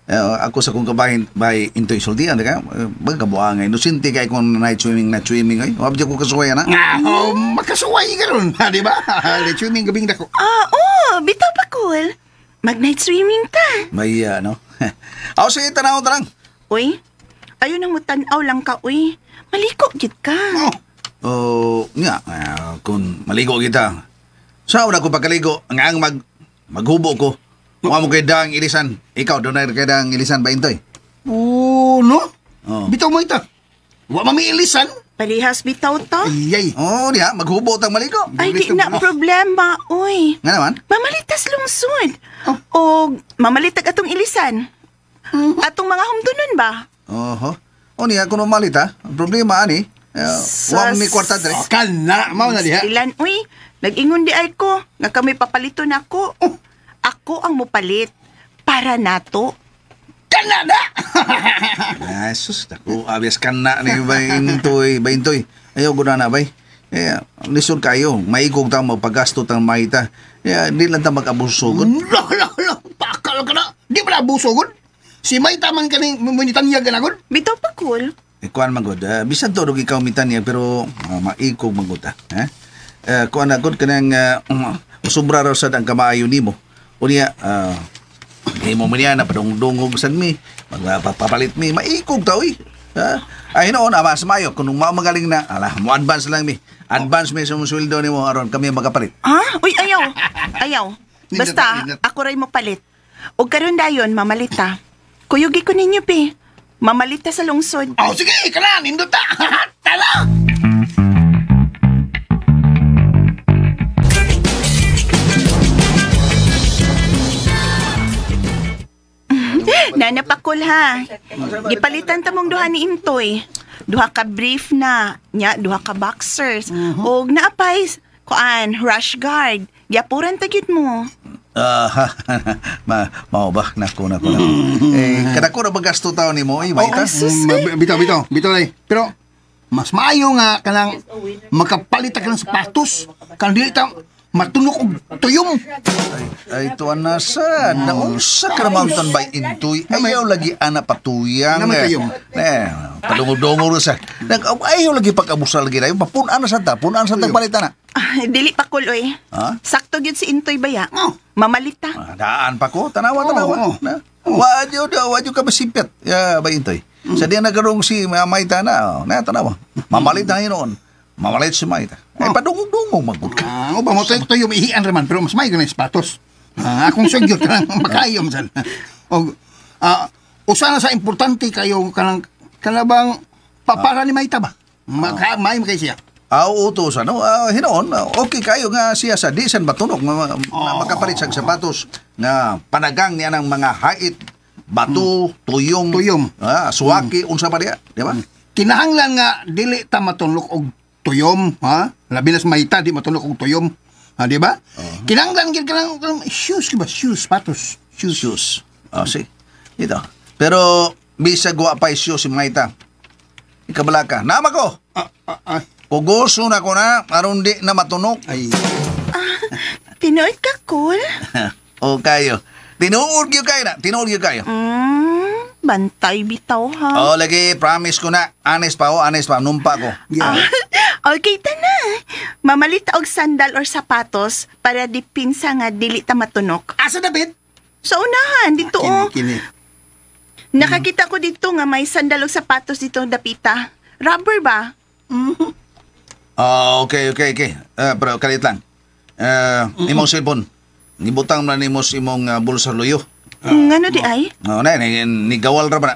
ako sa kong kabahin bay intoy sultian di ka bagkabuang ay inosente kay kung night swimming ay wab ko kasuway na. Oh, makasuway karon, di ba? Night swimming gabing dako. Oh, bitaw pa cool. Mag night swimming ta. May ano. Aw sige tanaw tarang. Uy, ayo nang mutan-aw lang ka uy. Maliko gid ka. Oh, nga kung maligo kita. Sa una ko pagkaligo, ang maghubo ko. Wa mo kay dang ilisan. Ikaw dunay kay dang ilisan ba intoy? Oh, no? Oh. Bitaw mo ita. Wa mami ilisan. Parehas bitaw to. Ayay. Oh, diha maghubo tang maligo. Ay, di na problema, uy. Nga naman? Mamalitas lungsod. O mamalitag atong ilisan. Atong mga humdunon ba? Oho. O niya, kung umalit ha. Ang problema, ani, wa mi kwarta dre. Oh, kana, mao na diha. Ilan, uy, nag-ingon di ay ko, nga kami papalito na ako. Oh. Ako ang mopalit para nato. Kana na! Ay, sus, dako, abias kana ni Baintoy, Baintoy. Ayaw ko na na, bay. Eh, lisod kayo. Maigog ta magpagasto tang maita. Eh, di lang ta mag-abuso gud. Lo, lo, lo, pakal ka na. Di ba abuso gud? Si Mayta man kaning munitanyag ka na gud. Bitaw pa cool. Eh, kuan man gud. Bisan to ikaw mitanya pero maikog man gud ta. Ha? Kuan na gud kanang sobra raw sad ang kamaayo nimo. Unya, mo man niya na padungdungog sad mi, magpapalit mi, maikog ta oy. Ha? Ay noon, mas mayo kung mao magaling na, ala, mo advance lang mi. Advance mi sa mong sweldo nimo aron kami makapalit. Ha? Uy, ayaw. Ayaw. Basta, ako ray mo palit. O karon dayon, mamalita. Kuyugi ko ninyo, pi. Mamalita sa lungsod. Oh, sige, kana, nindot ta. Tala! Nanapakul ha. Gipalitan ta mong duha ni Intoy. Duha ka brief na, nya duha ka boxers. Og naapay kuan rush guard. Giapuran ta gyud mo. Mao ba nako. Eh kadako ra magasto taon nimo ay maita. Bitaw lay. Pero mas maayo nga kanang makapalit ka ng sapatos kan dili ta matunok og tuyom. Ay tuan na sa naunsa ka mountain bike Intoy. Ayaw lagi ana patuyang. Eh, padungog-dungog sa. Ayaw lagi pag-abusal lagi dayon. Papun-an na sa ta, pun-an sa ta palitan na. Dili pa kul oy. Ha? Sakto gyud si Intoy baya. Oh. Mamalita. Daan pa ko, tanawa. Oh. Wadyo ka masimpit. Ya, ba Intoy. Sa diyan nagarong si Mayta na, na tanawa. Mamalit na noon. Mamalit si Mayta. Ay padungog-dungog magud ka. Uba mo tayo ihian raman pero mas may ganay sapatos. Akong sugyot kanang makayom san. Og usa na sa importante kayo kanang kanabang papara ni Mayta ba? May kay siya. Utos ano? Hinoon, okay kayo nga siya sa di san matunok makapalit sa sapatos nga panagang niya ng mga hait, bato, tuyom, suwaki, unsa pa diya, di ba? Kinahanglan nga dili ta matunok og tuyom, ha? Labi na sa Mayta di matunok og tuyom. Ha, di ba? Kinahanglan gyud kanang shoes ba? Shoes, sapatos, shoes. Oh, see. Ito. Pero bisag wa pa shoes si Mayta. Ikabala ka. Nama ko. Kuguso na ko na, aron di na matunok. Ay. Tinuod ka, cool? O kayo. Tinuod gyud kayo na. Tinuod gyud kayo. Bantay bitaw, ha? Oh, lagi, promise ko na. Honest pa, honest pa. Numpa ko. Yeah. Okay, ta na. Mamalit og sandal or sapatos para dipinsa nga dili ta matunok. Asa dapit? Sa unahan, dito, oh. Kini. Nakakita ko dito nga may sandal og sapatos dito dapita. Rubber ba? Okay. Pero kalit lang. Imong cellphone. Nibutang na nimo sa imong bulsa luyo. Ngano di ay? No, na ni gawal ra ba na.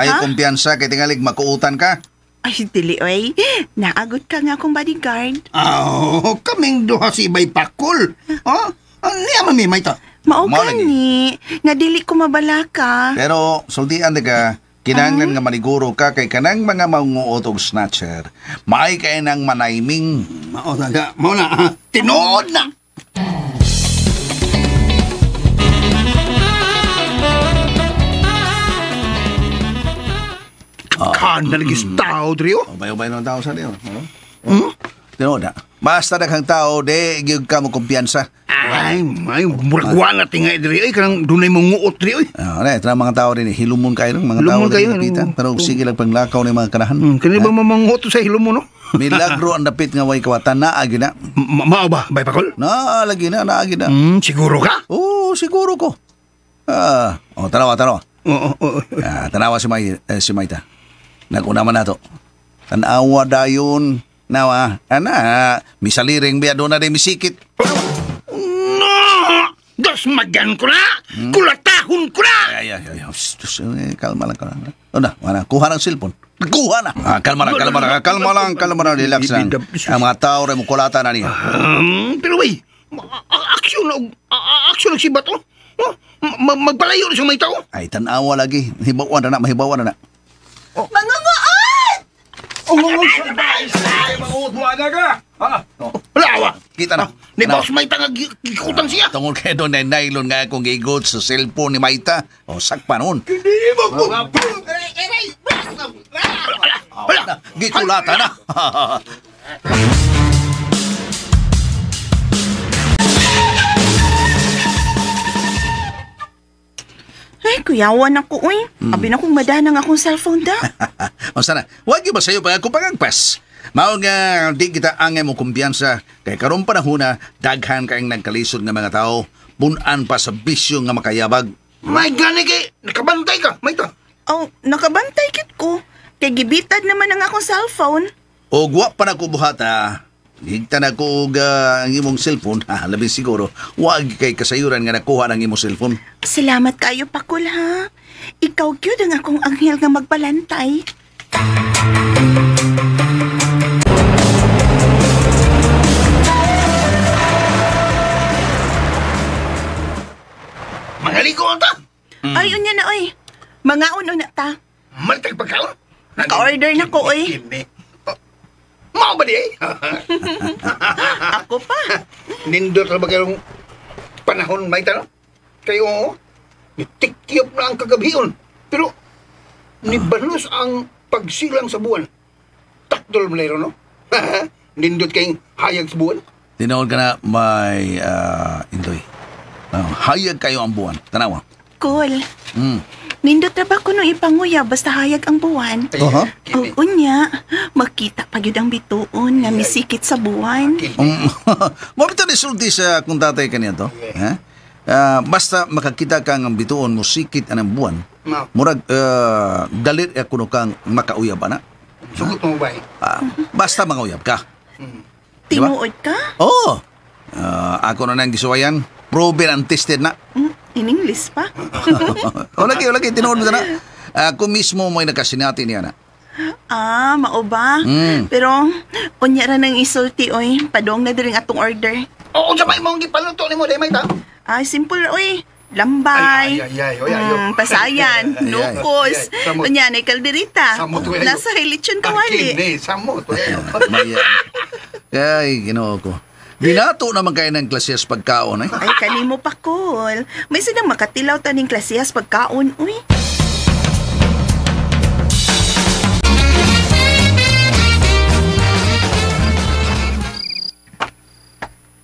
Ayaw kumpiyansa kay tingalig makuutan ka. Ay, dili oy. Naagot ka nga akong bodyguard. Oh, kaming duha si Ibay Pakul. Oh, niya man mi Mayta. Mao gani nga dili ko mabalaka. Pero sultian di ka, kinahanglan nga maniguro ka kay kanang mga manguot og snatcher. Maay kay nang manayming. Mao na, mao na. Tinuod na. Kan na lagi tao diri oh. Ubay-ubay ng tao sa diyo. Tinuod na. Basta daghang tao, di gyud ka mo kumpiyansa. Ay, may murag wa na tingay diri oy kanang dunay manguot diri oy. Ah, na mga tao rin hilumon kayo ng mga tao kayo, diri pero sige lang panglakaw ni mga kanahan. Kani ba mamanguot sa hilumon no? Milagro ang dapit nga way kawatan naa gyud na. Mao ba bay Pakol? Na lagi na, naa gyud na. Siguro ka? Oo, siguro ko. Oh, tanawa. Oo. Tanawa si si Mayta. Naguna man nato. Tanawa dayon. Nawa, ana, misaliring biya doon na rin misikit. No! Dasmagan ko na! Kulatahon ko na! Ay. Kalma lang. Una, kuha ng cellphone. Kuha na! Kalma lang, relax lang. Ang mga tao rin mo kulata na niya. Pero wey, aksyon na si Bato. Magpalayo na siya may tao. Ay, tanawa lagi. Hibawan na na, mahibawan na na. Oh. Mangunguot! Wala, Kita na. Ni boss may tanga gikutan siya. Tungod kay doon na nylon nga akong gigot sa cellphone ni Maita. O, sakpa noon. Hindi mo ko. Wala. Gikulata na. Ay, kuyawan ako, uy. Abi na kong madanang akong cellphone da. O sana, wag ba sa'yo pa ako pangagpas. Mao nga di kita angay mo kumpiyansa kay karon panahona daghan kaayong nagkalisod nga mga tao, punan pa sa bisyo nga makayabag. May gani kay nakabantay ka, may ta. Oh, nakabantay kit ko. Kay gibitad naman ang akong cellphone. O wa pa na ko buhata, higta na ko og ang imong cellphone, ha, labi siguro, wag kay kasayuran nga nakuha ng imong cellphone. Salamat kayo, Pakul, ha? Ikaw gyud ang akong anghel nga magbalantay. Mangaligo ang ta. Ay, unya na, oy. Mangaon na ta. Malitag pagkaon. Naka-order na ko, oy. Mao ba di ay? Ako pa. Nindot ra ba kayong panahon may ta no? Kayo, nitikyop na ang kagabion. Pero nibalos ang pagsilang sa buwan. Takdol mo na no? Nindot kayong hayag sa buwan. Tinuod ka na may indoy. Hayag kayo ang buwan. Tanawa. Cool. Mm. Nindot ra ba kuno ipanguya basta hayag ang buwan? Oho. Og unya, makita pa gyud ang bituon nga misikit sa buwan. Mo bitaw ni sulti sa akong tatay kaniya to. Ha? Basta makakita ka ng bituon mo sikit anang buwan. Murag dalit kuno kang makauyab ana. Sugot mo ba? Basta mangauyab ka. Diba? Tinuod ka? Oo. Ako na nang gisuwayan. Proven and tested na. In English pa. O lagi, tinuod mo na. Ako mismo may nakasinati niya na. Ah, mao ba? Mm. Pero unya ra nang isulti oy, padong na diri ang atong order. Oo, sa may mong gipaluto nimo day may ta. Ay, simple ra oy. Lambay. Ay, ay, ay. Pasayan, nukos. Unya na kalderita. Samot, oy, ayo. Nasa lechon kawali. Kini, samot. May, ay, Ginoo ko. Dinato naman kayo ng klasiyas pagkaon, eh. Ay, kanimo pa, Kol. May sinang makatilaw taning klasiyas pagkaon, uy.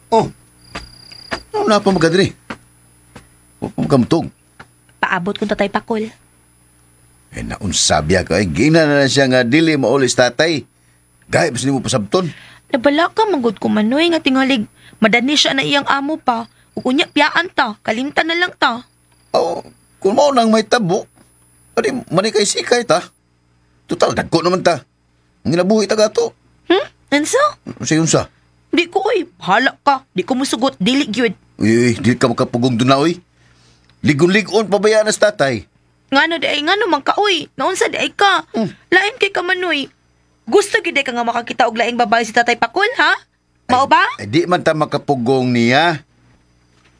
Oh, ano na pa magkadiri? Huwag pa magkamtog. Paabot kong tatay Pakol. Eh, naunsabya ka. Eh, gina na siya nga dili maulis tatay. Gaya pa mo pasabton. Nabala ka, manggod ko manoy nga tingalig. Madani siya na iyang amo pa. Ug unya piyaan ta, kalimtan na lang ta. Oh, kung mao nang may tabo, adi manikay sikay ta. Total, dagko naman ta. Ang ginabuhi ta gato. Unsa? Sige, unsa? Di ko oy, bahala ka. Di ko musugot, dili gyud. Uy, uy, di ka makapugong doon na, uy. Ligon-ligon pabayaan na sa tatay. Ngano di ay ngano man ka oy. Naunsa di ay ka. Lain kay ka manoy. Gusto gyud ka nga makakita og laing babae si Tatay Pakol, ha? Mao ba? Ay, di man ta makapugong niya.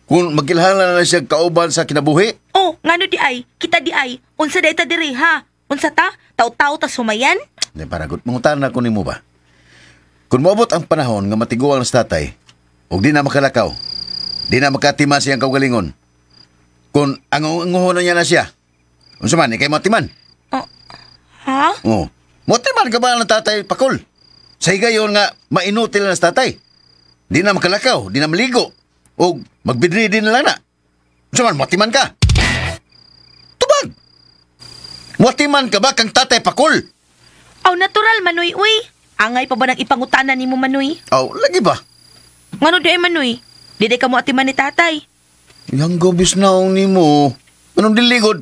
Kung magkilhala na siya kauban sa kinabuhi. Oh, ngano di ay? Kita di ay. Unsa di ay ta diri, ha? Unsa ta? Taw-taw ta sumayan? Di, paragot, mangutan na ko nimo ba? Kung moabot ang panahon nga matiguang sa tatay, ug di na makalakaw, di na makatima siyang kaugalingon. Kung ang anguhonan niya na siya, unsa man, ikay matiman. Oh, ha? Oh. Motiman ka ba ng tatay, Pakol? Sa higayon nga, mainutil na sa tatay. Di na makalakaw, di na maligo. O magbidri din na lang na. Unsa man, motiman ka. Tubag! Motiman ka ba kang tatay, Pakol? Aw, natural, Manoy, uy. Angay pa ba ng ipangutanan nimo, Manoy? Aw, lagi ba? Ngano di ay, Manoy? Di di ka mo atiman ni tatay. Yang gobis na ang nimo. Anong diligod?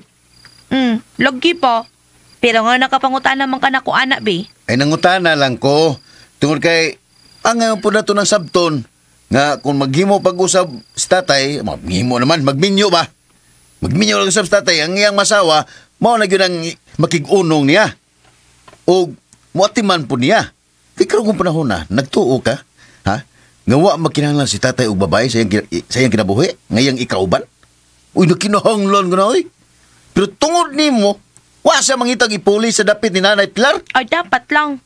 Lagi pa. Pero nga nakapangutana man ka na ko, anak, be. Ay, nangutana lang ko. Tungod kay, ang ngayon po na to ng sabton, nga kung maghimo pag-usab sa tatay, maghimo naman, magminyo ba? Magminyo lang usab sa tatay, ang iyang masawa, mao na gyud ang makig-unong niya. O muatiman po niya. Kay karon kung panahon na, nagtuo ka, ha? Nga wa magkinahanglan si tatay og babae sa iyang kinabuhi, ngayang ikauban. Uy, nakinahanglan ko na, oy. Pero tungod nimo, wa siya mangitag ipuli sa dapit ni Nanay Pilar. Ay, dapat lang.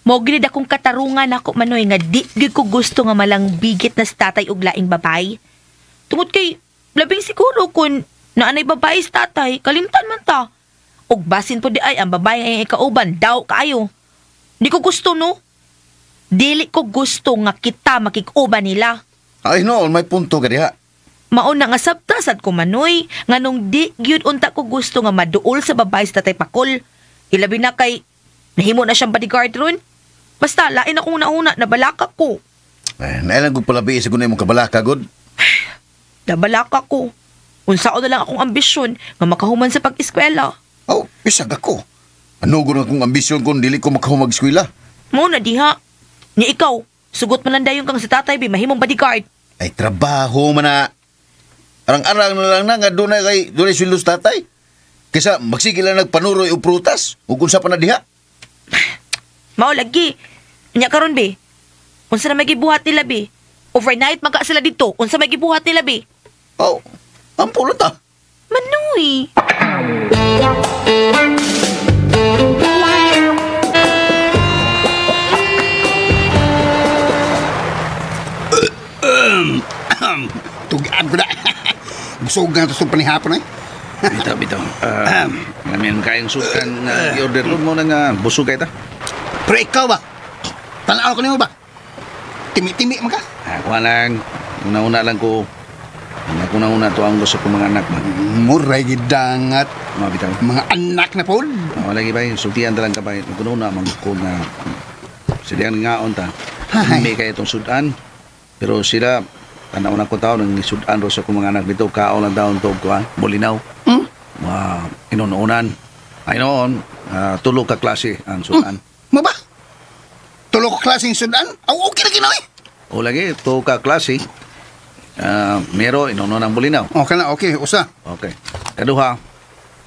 Mao gid akong katarungan ako Manoy nga di gyud ko gusto nga malangbigit na sa tatay og laing babay. Tungod kay labing siguro kun naanay babae sa tatay, kalimtan man ta. Og basin po di ay ang babae ay ikauban daw kaayo. Di ko gusto no. Dili ko gusto nga kita makikuban nila. Ay noon, may punto ka diha. Mauna nga sabta sad ko Manoy, nganong di gyud unta ko gusto nga maduol sa babae sa Tatay Pakol. Ilabi na kay nahimo na siyang bodyguard ron. Basta lain akong nauna, nabalaka ko. Eh, nailang kong palabi sa gunay mong kabalaka, god. Nabalaka ko. Unsaon na lang akong ambisyon nga makahuman sa pag-eskwela. Oh, bisag ako. Ano gud akong ambisyon kung dili ko makahumag eskwela? Mao na diha. Nya ikaw, sugot man lang dayon kang sa tatay bi mahimong bodyguard. Ay trabaho man na. Arang-arang na lang na nga dunay kay dunay sweldo sa tatay. Kaysa magsige lang nagpanuroy og prutas ug unsa pa na diha. Mao lagi. Nya karon bi. Unsa na may gibuhat nila bi? Overnight man ka sila dito. Unsa may gibuhat nila bi? Oh, ampo lang ta. Manoy. Tugaan ko na. Busog nga ito sa panihapon eh. Bitaw. Namin kayang sukan i-order mo na nga busog kay ta. Pero ikaw ba? Tanaw ko nimo ba? Timi-timi man ka. Kuha lang. Una-una lang ko. Una-una to ang gusto kong mga anak ba. Muray gidangat. Mga bitaw. Mga anak na pod. Wala lagi ba? Sultian ta lang ka ba? Una man ko nga sila ang ngaon ta. Hindi kaya itong sudan. Pero sila tanaw na ko tao nang sudan ro sa akong mga anak dito. Kaon lang taon to ko ha. Bulinaw. Hmm? Inununan. Ay noon, tulo ka klase ang sudan. Maba? Tulo ka klaseng sudan? Aw, okay na ginoy. O lagi, tulo ka klase. Mero, inununan ang bulinaw. Okay na, okay. Usa. Okay. Kaduha,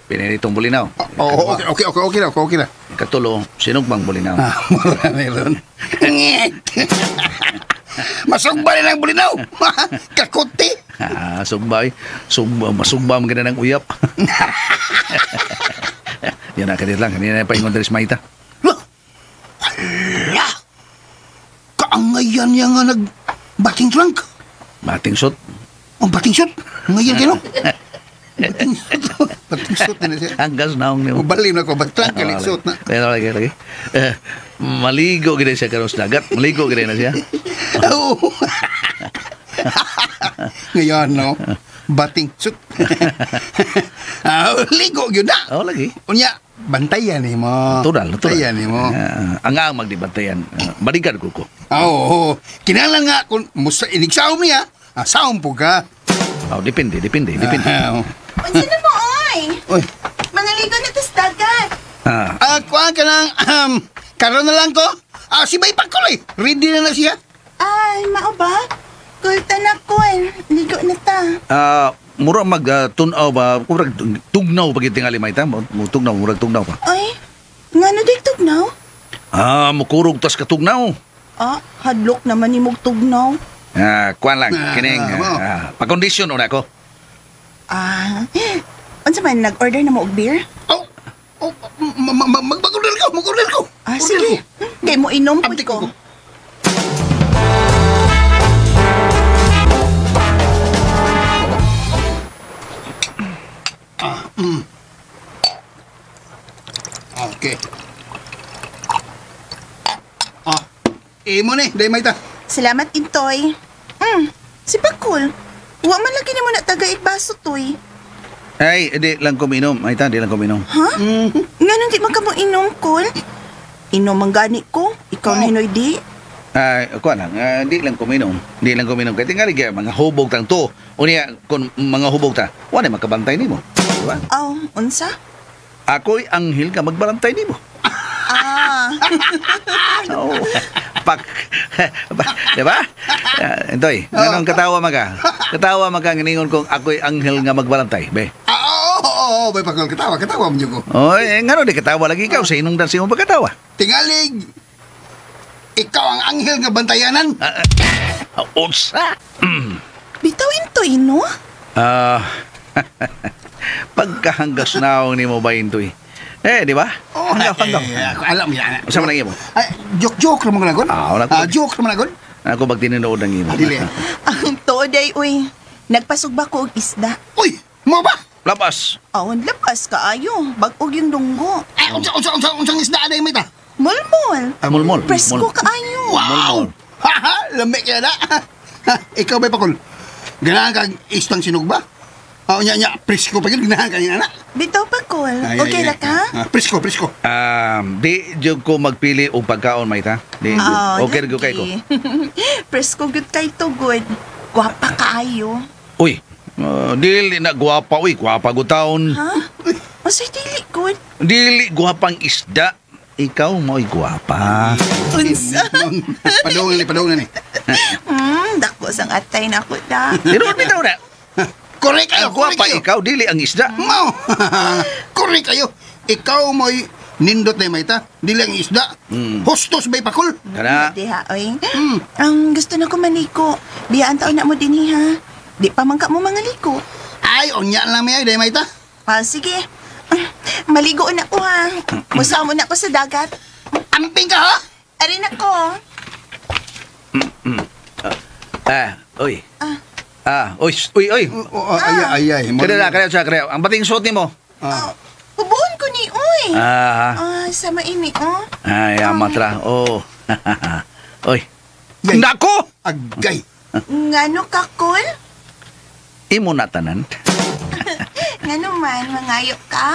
pinilitong bulinaw. Oh, okay, okay, okay, okay na, okay na. Katulo, sinugbang bulinaw. Mura ron. Masugba rin ang bulinaw. Kakuti. Sugba eh. Sugba, masugba ang ganda ng uyap. Yan na, kanit lang. Kanina pa ingon diri sa Maita. Hala! Kaangayan niya nga nag-batting trunk. Batting suit? Oh, batting suit? Ngayon kayo? Batting suit. Batting suit na siya. Hanggas naong niyo. Balim na ko, batting trunk, galing suit na. Pero lagi, lagi. Maligo gina siya karon sa dagat. Maligo gina na siya. Oo. Ngayon, no? Batting suit. Ligo yun na. Oo, lagi. Unya, bantayan ni mo. Natural, natural. Bantayan ni mo. Ang ang magdibantayan. Balikan ko ko. Oo. Kinahanglan nga, kung musa, inigsaom niya, saom po ka. Oh, depende, depende, depende. Unsa na mo, oy? Oy. Mangaligo na tas dagat. Kuha ka ng, karon na lang ko. Si Bay Pakol eh. Ready na na siya. Ay, mao ba? Kulta na ko eh. Ligo na ta. Mura mag tunaw ba? Murag tugnaw pag itingali may ta. Tugnaw, murag tugnaw pa. Ay, ngano di tugnaw? Mukurog tas katugnaw. Hadlok naman ni mog tugnaw. Kuan lang, kining pakondisyon una ko. Unsa man nag-order na mo og beer? Oh, mag-order ko, mag-order ko. Sige. Kay mo inom pud ko. Okay. Imo ni, day may ta. Salamat, Intoy. Si Pakul. Wa man lagi nimo na taga igbaso toy. Ay, di lang ko minom. Ay ta, di lang ko minom. Ha? Nganong di man ka mo inom, Kul? Inom ang gani ko. Ikaw na hinoy di. Ay, kuan lang, di lang ko minom. Di lang ko minom. Kay tingali kay mga hubog tang to. Unya kun mga hubog ta, wa na makabantay nimo. Diba? Aw, unsa? Ako'y anghel ka magbalantay nimo. Oo. Pak. Diba? Intoy, nganong katawa maka? Katawa maka nginingon kong ako'y anghel nga magbalantay, be. Oo, bay Pakol, katawa, katawa mo ko. Oy, ngano di katawa lagi ikaw sa inong dan sa imong pagkatawa. Tingalig. Ikaw ang anghel nga bantayanan. Unsa? Bitaw Intoy, no? Pagkahanggas naong ni mo ba intoy? Eh, di ba? Oh, hanggaw, hanggaw. Ako alam yan. Unsa man ang imo? Ay, joke-joke ra man gud. Ah, wala ko. Joke ra man gud. Ako pag tinunood ang imo. Dili. Ang tuod ay, uy. Nagpasugba ko og isda. Uy, mo ba? Labas. Awon lapas kaayo. Bag-og yung dunggo. Ay, unsa unsa unsa unsang isda na may ta? Mulmul. Mulmul. Presko Mulmul. kaayo. Wow! Ha ha, lami kaya na. Ikaw ba pakul? Ganahan kag isdang sinugba? Ah, nya nya, presko pa gyud ganahan ka niya na. Bitaw pa, Kol. Ay, Okay ay, ra ay. ka? Ah, presko, presko. Di jud ko magpili og pagkaon may ta. Di. Ah, Okay gyud kay ko. lagi. Presko gyud kay tugod. Gwapa kaayo. Uy, dili na gwapa uy, gwapa gud taon. Ha? Unsay dili gud? Dili gwapang isda. Ikaw mo'y gwapa. Unsa? Padung ni, padung ni. Dako sang atay na ako da. Pero bitaw na. Correct kayo, Ang gwapa correct kayo. ikaw, dili ang isda. Mao. Correct kayo. Ikaw mo'y nindot na may ta. Dili ang isda. Hostos bay pakul. Kana. Diha, oy. Ang gusto na ko maliko. Biyaan taon na mo dinhi ha. Di pa man ka mo mga liko. Ay, unya lang may ay, day may ta. Ah, sige. Maligo na ko ha. Musa mo na ko sa dagat. Amping ka ha? Arin ako. Ah, uy. Ah, uy, uy, uy. Oh, ay, ay, ay. Kada na, kada siya, kada. Ang bating suot nimo. Ah. Hubuon ko ni, uy. Ah, Ah, sama ini, oh. ay, amatra. Oh. Uy. Yay. Nako! Agay. Ngano ka, Kol? Imo na tanan. Ngano man, mangayo ka?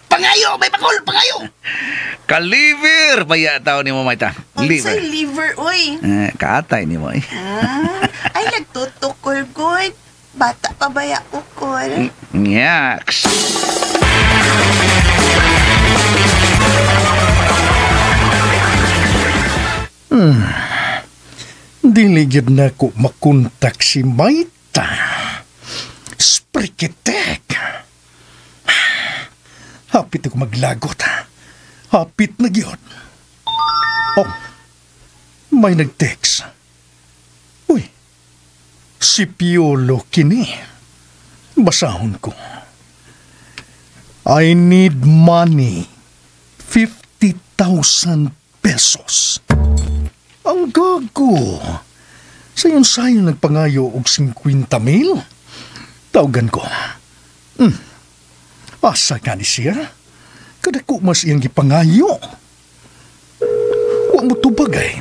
Pangayo, may pakul, pangayo. Ka-liver! Paya tao ni mo, Maita. Unsay Liver. liver, uy. Eh, kaatay ni mo, eh. Ah, ay, nagtutukol, good. Bata pa ba ya ukol? Nyaks. Dili gyud na ko makontak si Maita. Sprikitek. Hapit ako maglagot. Hapit na gyud. Oh, may nag-text. Uy, si Piolo kini. Basahon ko. I need money. 50,000 pesos. Ang gago. Sayon-sayon nagpangayo og 50 mil. Tawagan ko. Asa ka ni siya? Kadako mas iyang gipangayo. Wa mo tubag ay.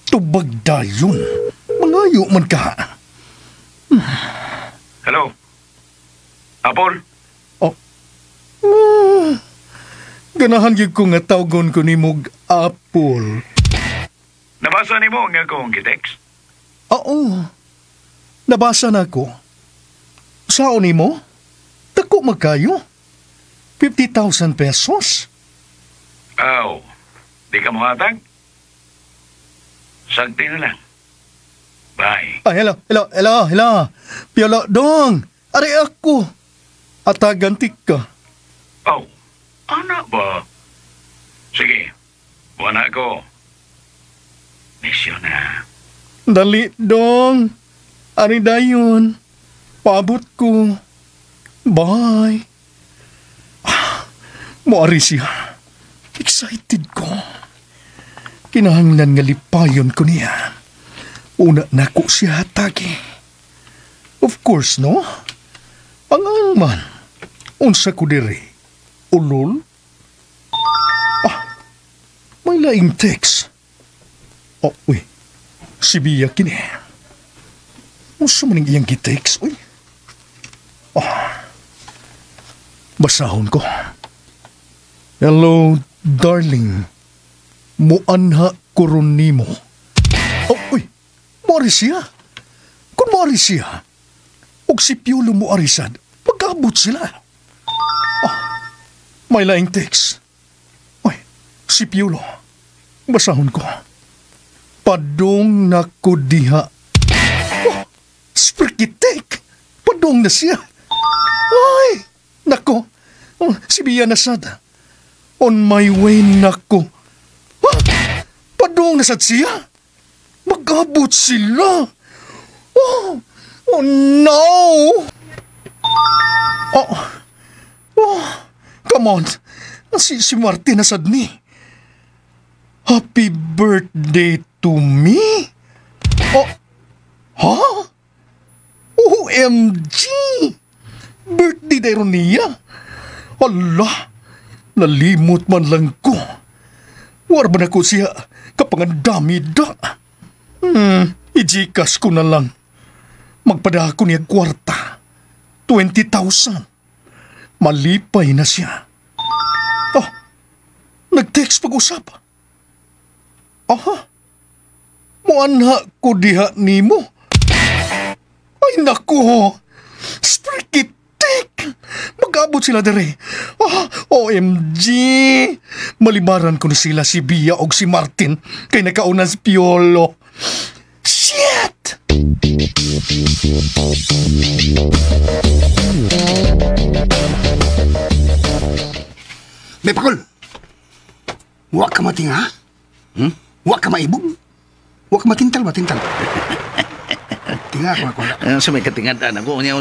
Tubag dayon. Mangayo man ka. Hello? Apol? Oh. Ganahan gyud ko nga tawgon ko nimog Apple. Nabasa nimo ang akong gitext? Oo. Nabasa na ako. Sao nimo? Dako magkayo. 50,000 pesos? Aw, di ka mohatag? Sagti na lang. Bye. Ah, hello, hello, hello, hello. Piolo, dong. Ari ako. Atagantik ka. Oh, ana ba? Sige, wala ko. Misyon na. Dali, dong. Ari dayon. Paabot ko. Bye. Moari siya. Excited ko. Kinahanglan nga lipayon ko niya. Una na ko siya hatagi. Of course, no? Ang man. Unsa ko diri? Ulol? Ah, may laing text. Oh, uy. Si Bia kini. Unsa man ang iyang gitext, uy? Oh. Basahon ko. Hello, darling. Muanha kuron nimo. Oh, uy. Moari siya. Kung moari siya, og si Piolo moarisad, pagkaabot sila. Oh, may laing text. Uy, si Piolo. Basahon ko. Padong na ko diha. Oh, sprikitek. Padong na siya. Ay, nako. Oh, si Bia na sad. On my way nako. Ah, padong na sad siya. Mag-abot sila. Oh, Oh no! Oh, oh, come on. Si Martin na sad ni. Happy birthday to me? Oh, huh? OMG! Birthday dayron niya. Allah, nalimot man lang ko. War ba na ko siya kapangandami da? I-Gcash ko na lang. Magpada ko niya kwarta. 20,000. Malipay na siya. Oh, nag-text pag-usap. Aha. Muanha ko diha nimo. Ay nako. Sprikitik. Mag-abot sila dere. Ah, OMG. Malibaran ko na sila si Bia og si Martin kay nakauna si Piolo. Shit! May pakol. Wa ka matinga? Wa ka maibog? Wa ka matintal, matintal. Tinga ako ako. Ano sa may katingadaan ako? Ano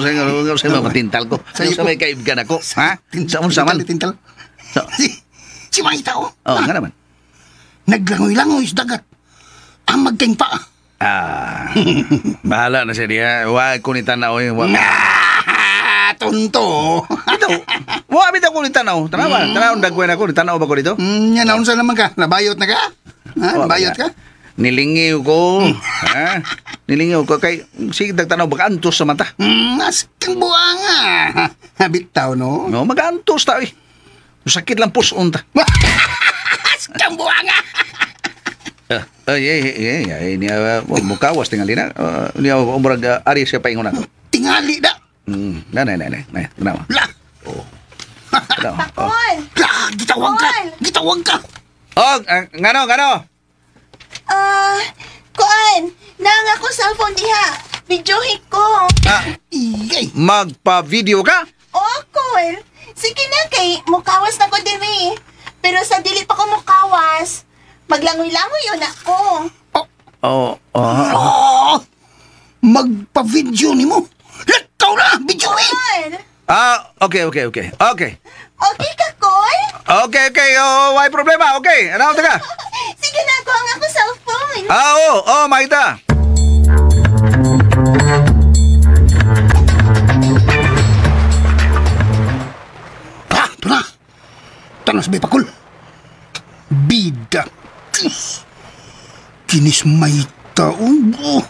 sa may matintal ko? Ano sa may kaibgan ako? Ha? Sa unsa man? Tintal. Si Maita oh. Oh, nga naman. Naglangoy-langoy sa dagat. Ang magkaing pa. Ah, bahala na siya diha. Wa ko ni tanaw. Tonto. Ito. Wa bitaw ko ni tanaw. Tanaw, tanaw dagwen ako. Ni tanaw ba ko dito? Yan, naunsa naman ka? Nabayot na ka? Ha? Nabayot ka? Nilingiw ko. Ha? Nilingiw ko kay sige dagtanaw baka antos sa mata. Askang buanga. Bitaw no. No, magantos ta eh. Sakit lang puson ta. Askang buanga. Ay, niya mukawas tingali na. Niya umurag ari siya paingon ato. Tingali da. Na na na na. Tanaw. La. Oh. Pakol. La, gitawag ka. Gitawag ka. Oh, ngano ngano? Kuan, nang ako cellphone diha. Videohin ko. Igay. Magpa-video ka? Oh, cool. Sige na kay mukawas na ko diri. Pero sa dili pa ko mukawas, maglangoy-langoy yun ako. Oh, oh. Oh. Magpa-video nimo. Lakaw na, videohin. Ah, okay, okay, okay. Okay. Okay ka, Kol? Okay, okay. Oh, why problema? Okay. Ano ka? Sige na, ako ang ako cellphone. Ah, oo, oh, Maita. Ah, ito na. Tanas may pakul. Bida. Kinis may taong. Oh.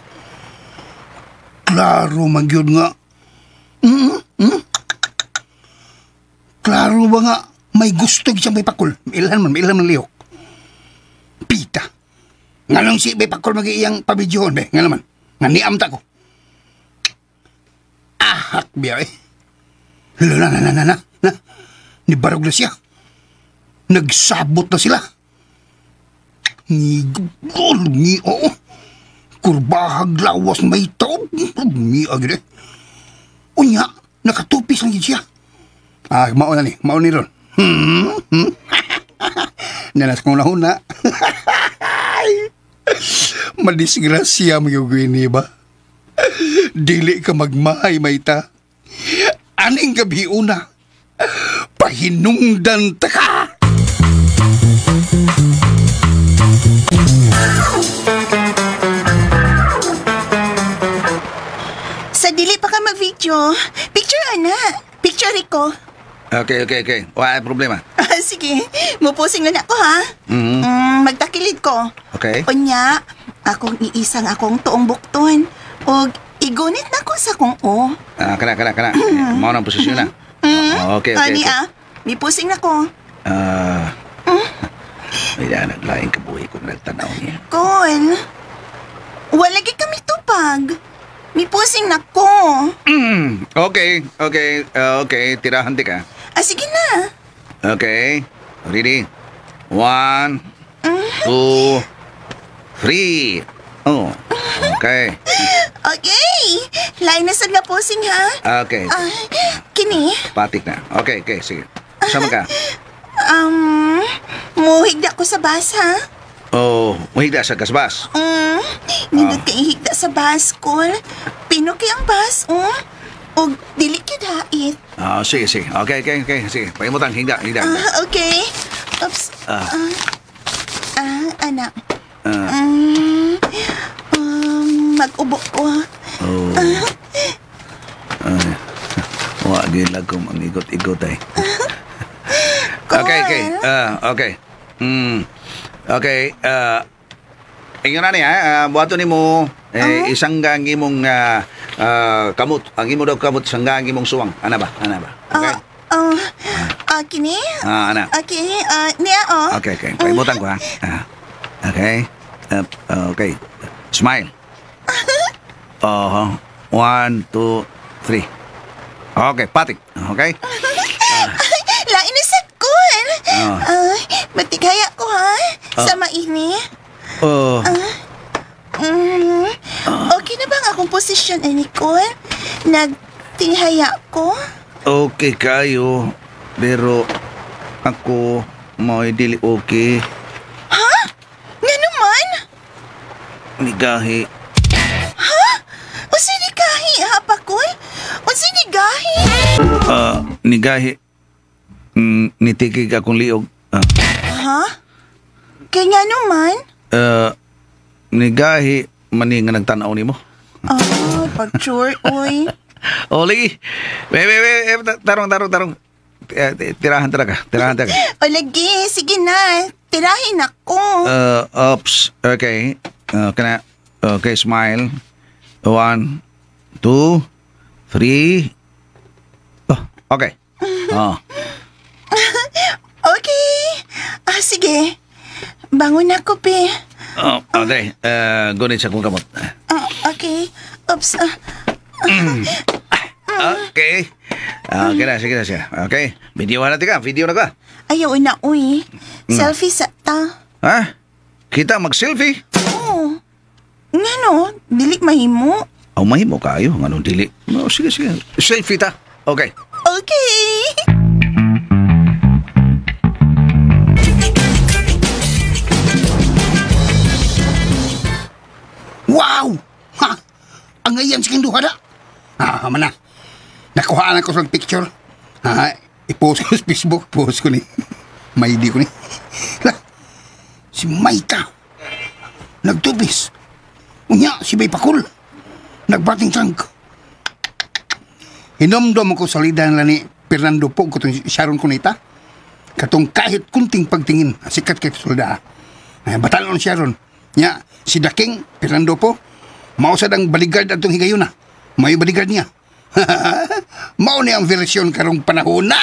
Klaro magyud nga. Klaro ba nga may gusto siya may pakul? Ilhan man lihok. Pita. Nganong si may pakul mag-iiyang pabidyohon be? Nga naman. Nga niam ta ko. Ahak biya eh. Na, na, na, na, na, na. Nibarog na siya. Nagsabot na sila. Ni, oo. Kurbahag lawas may taob. Ni, agad eh. Unya, nakatupis lang yun siya. Ah, mauna ni. Mauna ni ron. Nanas kong nahuna. Madisgrasya mo yung gwini ba? Dili ka magmahay, Maita. Aning gabi una, pahinungdan ta ka! Sa dili pa ka mag-video, picture ana. Picture ko. Okay, okay, okay. Wala problema. Sige, mupusing na ako ha. Magtakilid ko. Okay. Unya, akong iisang akong tuong bukton. Og igunit na ko sa kong o. Ah, kana, kana, kana. Mao na ang posisyon na. Okay, okay. Ani okay. ah, mipusing na ko. Ah. May naglaing kabuhi ko nagtanaw niya. Kol, wala gi kami tupag. Mipusing na ko. Okay, okay, okay. Tirahan di ka. Ah, sige na. Okay. Ready? 1, 2, 3. Oh, okay. Okay. Lain na sad nga pusing ha. Okay. Ah, kini. Patik na. Okay, okay. Sige. Sama ka. Muhigda ko sa bus ha. Oh, muhigda sa kasbas. Nindot kay higda sa bus, Kol. Pino kay ang bus, oh. Og dili kid hait. Ah, sige, sige. Okay. Sige. Paimutang, hingda. Ah, okay. Oops. Anak. Mag-ubo ko. Oh. Wa gid lang ko mangigot-igot ay. Okay. Okay. Okay, ingon na niya, buhaton nimo isangga ang imong kamot, ang imo daw kamot sangga ang imong suwang. Ana ba? Okay. Kini? Ana. Okay, niya oh. Okay. Paimutan ko ha. Okay. Okay. Smile. 1, 2, 3. Okay, patik. Okay? Lain na sa kun. Matigaya ko ha. Sa maini. Okay na ba ang akong posisyon, Nicole? Nagtinghaya ko? Okay kayo. Pero ako mo'y dili okay. Ha? Nga naman? Nigahi. Ha? Unsa nigahi, ha, Pakol? Unsa nigahi? Nigahi. Nitikig akong liog. Ha? Kaya nga naman? Nigahi mani nga nagtanaw nimo. Pag-sure, oy. O, lagi. We, tarong. Tirahan talaga. O, lagi. Sige na. Tirahin ako. Oops. Okay. Kana. Okay, smile. 1, 2, 3. Oh, okay. Oh. Okay. Sige. Bangon ako, pe. Oh, okay. Gunit sa kong kamot. Okay. Oops. Okay. Okay na, sige na. Okay. Video na tika. Video na ka. Ayaw na, uy. Selfie sa ta. Ha? Kita mag-selfie? Oo. Nga no, dili mahimo. Oh, mahimo kayo. Anong dili? No, sige. Selfie ta. Okay. Okay. Wow! Ha! Ang ayan sa kinduha na. Mana. Nakuhaan ako sa picture. Ha, i-post ko sa Facebook. Post ko ni. May di ko ni. La, si Maita. Nagtubis. Unya, si Bay Pakul. Nagbating trunk. Hinomdom ko sa lidan lang ni Fernando po katong Sharon Cuneta. Katong kahit kunting pagtingin, sikat kay solda. Batalon Sharon. Nya, si Daking Fernando po, mausad ang bodyguard atong higayuna. May bodyguard niya. Mao ni ang versyon karong panahon na.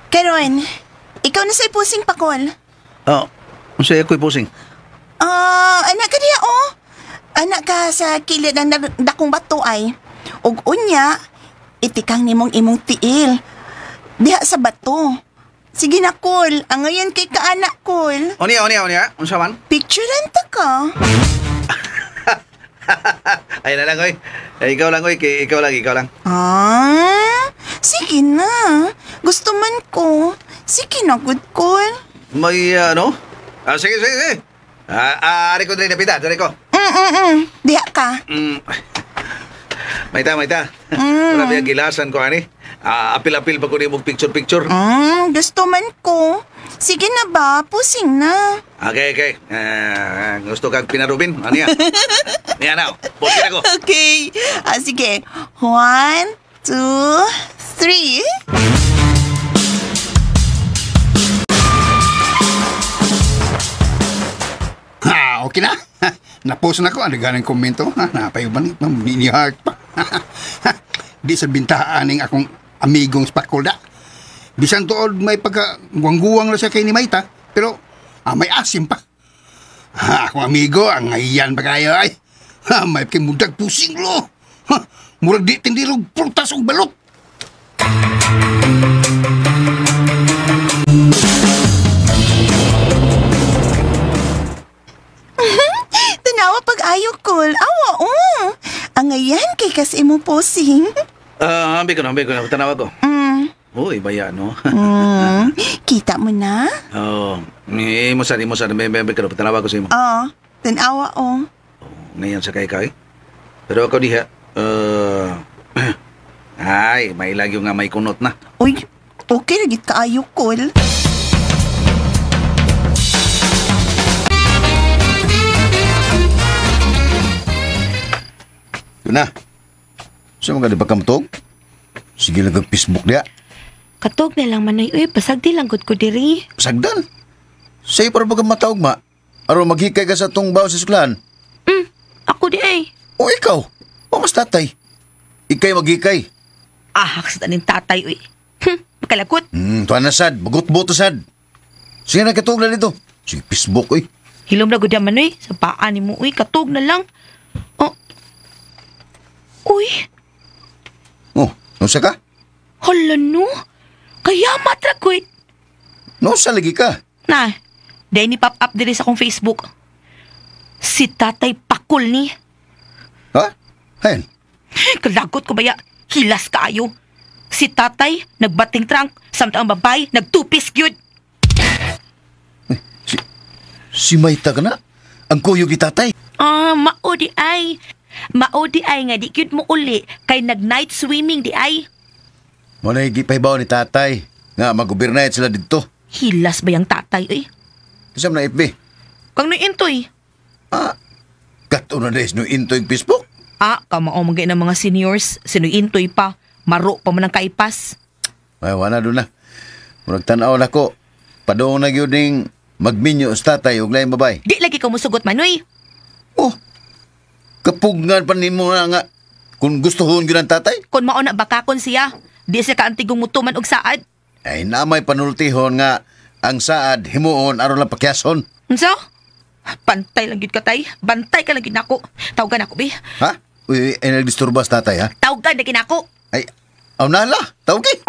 Karon, ikaw na sa ipusing Pakol. Oh, unsa ako'y pusing? Anak ka diya, oh. Anak ka sa kilid ng dakong bato ay. Ug unya, itikang nimong imong tiil. Diha sa bato. Sige na, Kol. Ang ngayon kay kaanak, Kol. Onya. Unsa man? Picturean ta ka. Ay na lang, oy. Ay, ikaw lang, oy. Ikaw lang. Ah, sige na. Gusto man ko. Sige na, good Kol. May ano? Sige. Ari ko diri napita, diri ko. Diha ka. Maita. Wala ba gilasan ko ani? Apil-apil pa ko nimo picture-picture. Gusto man ko. Sige na ba, pusing na. Okay. Gusto kag pinarubin? Ano yan? Niya na. Pusing ako. Okay. Sige. 1, 2, 3. Ha, okay na. Na-post na ko. Ano ganang komento? Ha, napayuban. Mini heart pa. Di sa bintahaan ng akong amigong Spakulda. Bisan tuod may pagka guwang-guwang na siya kay ni Maita, pero may asim pa. Ha, akong amigo, ang ayan pa kayo ay. Ha, may kimudag pusing lo. Ha, murag di tindirog prutas og balot. Tanawa pag-ayo, Kol. Awa, oh. Ang ayan kay kas imong posing. Ambi ko na. Tanawa ko. Uy, baya no. Kita mo na? Oo. Oh, imo sad. May karo patanawa ko sa imo. Oo. Tanawa oh. Ngayon sa kay kay. Pero ako diha, ay, may lagyo nga may kunot na. Uy, okay lagi kaayo kol. Yun na. Saan mo ka di ba kamtog? Sige lang ang Facebook niya. Katog na lang Manoy, uy, pasagdi lang gud ko diri. Sagdan. Sa'yo para ba kang mataog ma? Aron maghikay ka sa tong baon sa eskwelahan. Ako di ay. O ikaw, o mas tatay. Ikay maghikay. Ah, sa ning tatay, uy. Makalagot. Tuwan na sad, bagot-boto sad. Sige na katog na dito. Sige, Facebook, uy. Hilom na gud yan, Manoy. Sa paa ni mo, uy, katog na lang. Oh. Uy. Oh, nusa ka? Hala no. Kaya matrakoy. Nusa lagi ka. Na, dahil ni pop up diri sa akong Facebook. Si Tatay Pakul ni. Ha? Hayan. Kalagot ko baya. Hilas kaayo. Si Tatay, nagbating trunk. Samtang ang babay, nagtupis gyud. Si Maita ka na? Ang kuyog ni Tatay. Ah, mao di ay. Mao di ay nga di gyud mo uli kay nag-night swimming di ay. Mo na gipahibaw ni Tatay nga mag-overnight sila didto. Hilas ba yang tatay eh? Isa man na FB. Kang no intoy. Ah, kato na des no intoy Facebook. Ah, kamao man ng mga seniors, sino intoy pa, maro pa man ang kaipas. Ay, wala doon na. Murag tan-aw na ko. Padung na gyud ning magminyo sa tatay ug laing babay. Di lagi ka musugot Manoy. Oh. Kapugngan pa nimo na nga kung gustuhon gyud ang tatay. Kun mao na bakakon siya, di siya kaantigong mutuman og saad. Ay namay panultihon nga ang saad himuon aron lang pakyason. Unsa? Pantay lang gyud ka tay. Bantay ka lang gyud nako. Tawgan ako bi. Ha? Uy, ay nagdisturba sa tatay ha? Tawgan na kinako. Ay, aw nala, tawgi.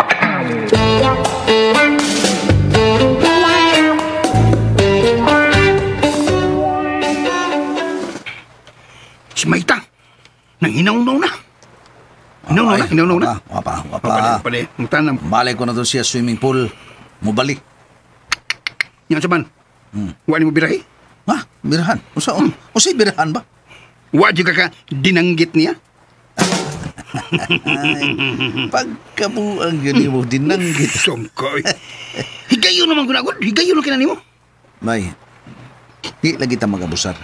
Si Maita, nanginaw-naw na. Hinawnaw na. Wapa. Pwede, magtanam. Balik ko na doon siya swimming pool. Mubalik. Yan sa man. Wa ni mo birahi? Ha? Birahan? Usa, usay birahan ba? Wa di ka dinanggit niya? Ay, pagkabuang yun mo, dinanggit. Sungkoy. Higayon naman gunagod. Higayon na kinani mo. Bay, di lagi ta mag-abusar.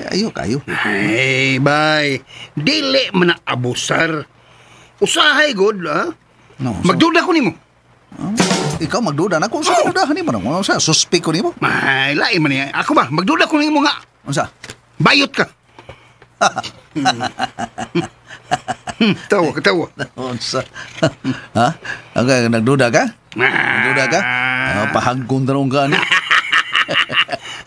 Ayo kayo. Ay, bay. Dili man na abusar. Usahay, god, ha? No, so, magduda ko nimo. Ikaw magduda na ko. Sa dudahan nimo na. Sa suspect ko nimo. Ay, lain man niya. Ako ba? Magduda ko nimo nga. Unsa? Bayot ka. Tawa ka, tawa. Unsa? Ha? Okay, nagduda ka? Nagduda ka? Pahagkong tanong ka, ano?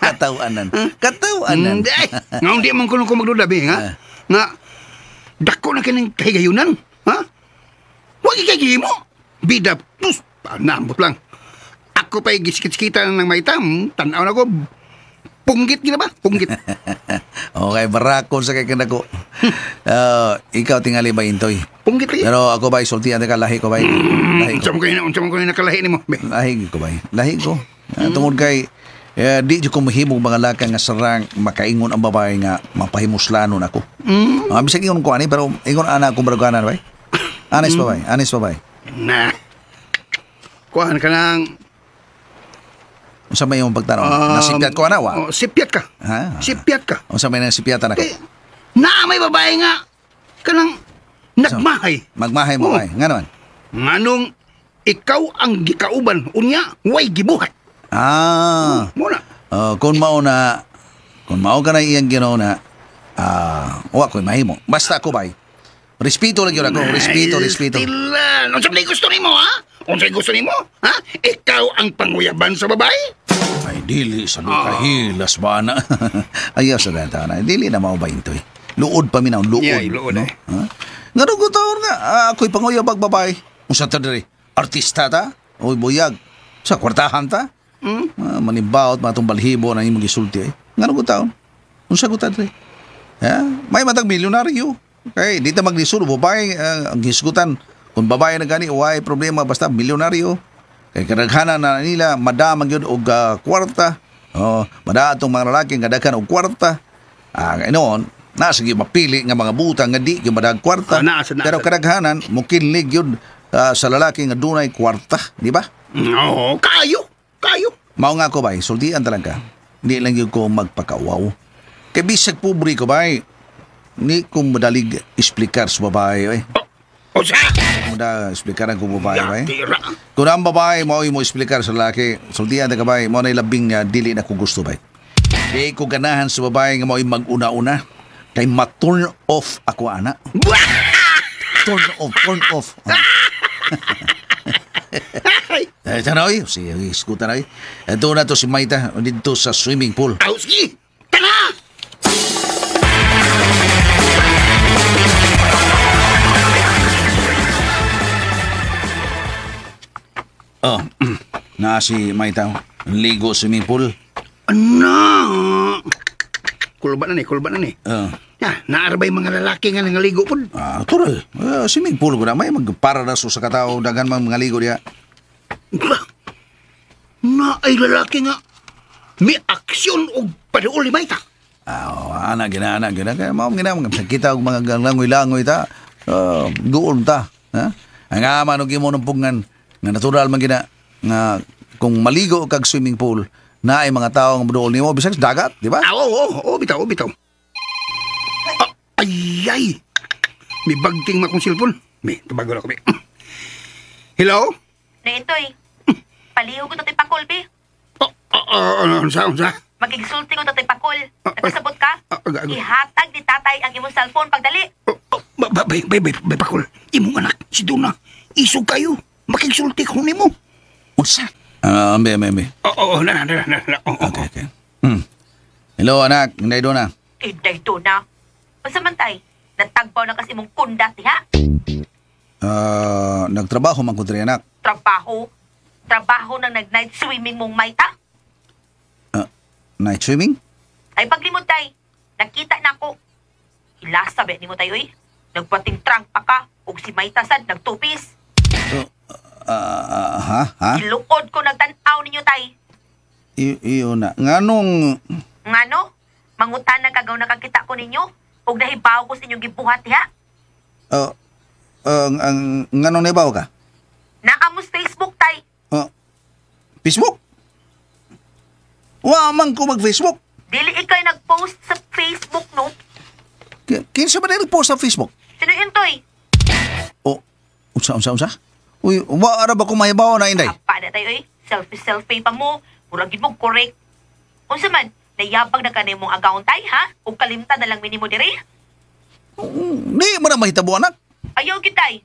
Katawanan. Katawanan. Hindi. Nga, hindi man ko nung magduda, be, ha? Nga, dako na kining kahigayunan, ha? Huwag ikagihimo. Bida, pus, nambot lang. Ako pa'y gisikit-sikitan ng maitam, tanaw na ko, punggit gina ba? Punggit. Okay, barakon sa kay kanako. Ikaw tingali ba intoy? Punggit lagi. Pero ako ba isultian ka lahi ko ba? Lahi ko. Unsa man ko na nakalahi nimo? Lahi ko ba? Lahi ko. Tungod kay di jud ko mahimong mga laka nga sarang makaingon ang babae nga mapahimuslanon ako. Bisag ingon ko ani pero ingon ana akong baruganan bay. Anis ba bay? Anis ba bay? Na. Kuan ka nang Unsa may imong pagtanong? Nasipyat ko ana wa? Oh, sipyat ka. Ha? Sipyat ka. Unsa may nasipyatan ako? Eh, naa may babae nga kanang nagmahay. Magmahay mo ay. Nga naman. Nganong ikaw ang gikauban unya way gibuhat. Ah. Muna. Kung mao na kung mao ka na iyang Ginoo na wa ko'y mahimo. Basta ako bay. Respeto lang yun ako. Respeto, respeto. Tilan. Unsa may gusto nimo ha? Unsay gusto nimo? Ha? Ikaw ang panguyaban sa babae? Ay, dili sa luka hilas ba na? Ayaw sa data na. Dili na mao ba intoy? Luod pa minaw, luod. Yeah, luod no? eh. Ha? Nga nung taon nga, ako'y panguyabag babae. Unsa ta diri? Artista ta? Oy, buyag. Sa kwartahan ta? Manibaot, matong balhibo na imong gisulti eh. Nga nung taon? Unsa ko ta diri? Ha? May matag milyonaryo. Okay, di ta maglisod babae ang hisgutan. Kung babae na gani, way problema basta milyonaryo. Kay kadaghanan na nila madamang yun og kwarta. Oh, mada atong mga lalaki nga daghan og kwarta. Noon, nasa gyud mapili nga mga butang nga di gyud madag kwarta. Naasa. Pero kadaghanan mokinlig yun sa lalaki nga dunay kwarta, di ba? Oo, kayo. Mao nga ko bay, sultian talaga. Di lang yun ko magpakawaw. Kay bisag pobre ko bay, ni ko madalig explicar sa babae eh. O sa? Muda explicaran ko babae bay. Tira. Kung ang babae mo mo explicar sa lalaki, sultian ta ka bay, mo na labing dili na ko gusto bay. Di ko ganahan sa babae nga mo'y mag-una-una. Kay ma-turn off ako ana. Turn off. Tanoy, si iskutan ay. Ito na to si Maita dito sa swimming pool. Aw, sige! Tara! Oh, na si Maita. Ligo swimming pool. Ano? Kulba na ni. Ya, naarbay mga lalaki nga nangaligo po. Tural. Swimming pool ko na. May magpara na sa katao. Daghan mga mga ligo diya. Na ay lalaki nga. May aksyon o paduol ni Maita. Anak, gina. Kaya mao gina, kita og mga langoy-langoy ta. Duol ta. Ha? Ang ama, nung imo ng pungan, nga natural man gina, nga kung maligo kag swimming pool, na ay mga tao nga moduol nimo bisag sa dagat, di ba? Oo, bitaw. Ay! May bagting makong cellphone. May, tubago na kami. Hello? Naintoy, palihog ko tatay Pakol, be. Unsa? Magigsulti ko tatay Pakol. Nagkasabot ka? Ihatag ni tatay ang imong cellphone pagdali. Bay, Pakol. Imong anak, si Duna. Isog kayo. Makigsulti ko nimo. Unsa? Ambe. Oo, na. Okay. Hello, anak. Inday Duna. Inday Duna? Unsa man tay? Natagbaw na kasi imong kunda, ha? Nagtrabaho man ko diri, anak. Trabaho? Trabaho ng nag-night swimming mong Maita? Night swimming? Ay, paglimod tay. Nakita na ako. Ilasa ba nimo tayo, eh? Nagpating trunk pa ka. Og si Maita sad, nagtupis. Ha? Iluod ko nagtan-aw ninyo, tay. Iyo na. Nganong... Ngano? Mangutan na kagaw nakakita ko ninyo. Og nahibaw ko sa inyong gibuhat, ha? Nganong nahibaw ka? Naamos Facebook, tay. Facebook? Wa man ko mag-Facebook. Dili ikay nag-post sa Facebook, no? Kinsa ba na nag-post sa Facebook? Sino yun, toy? Oh, unsa? Uy, wa ara ba ko mahibaw na, Inday? Apa na tayo, eh. Selfie-selfie pa mo. Murag gid mo, correct. Unsa man, nayabag na ka na imong account, tay, ha? O kalimta na lang minimo diri? Di mo na mahitabo, anak. Ayaw gid, tay.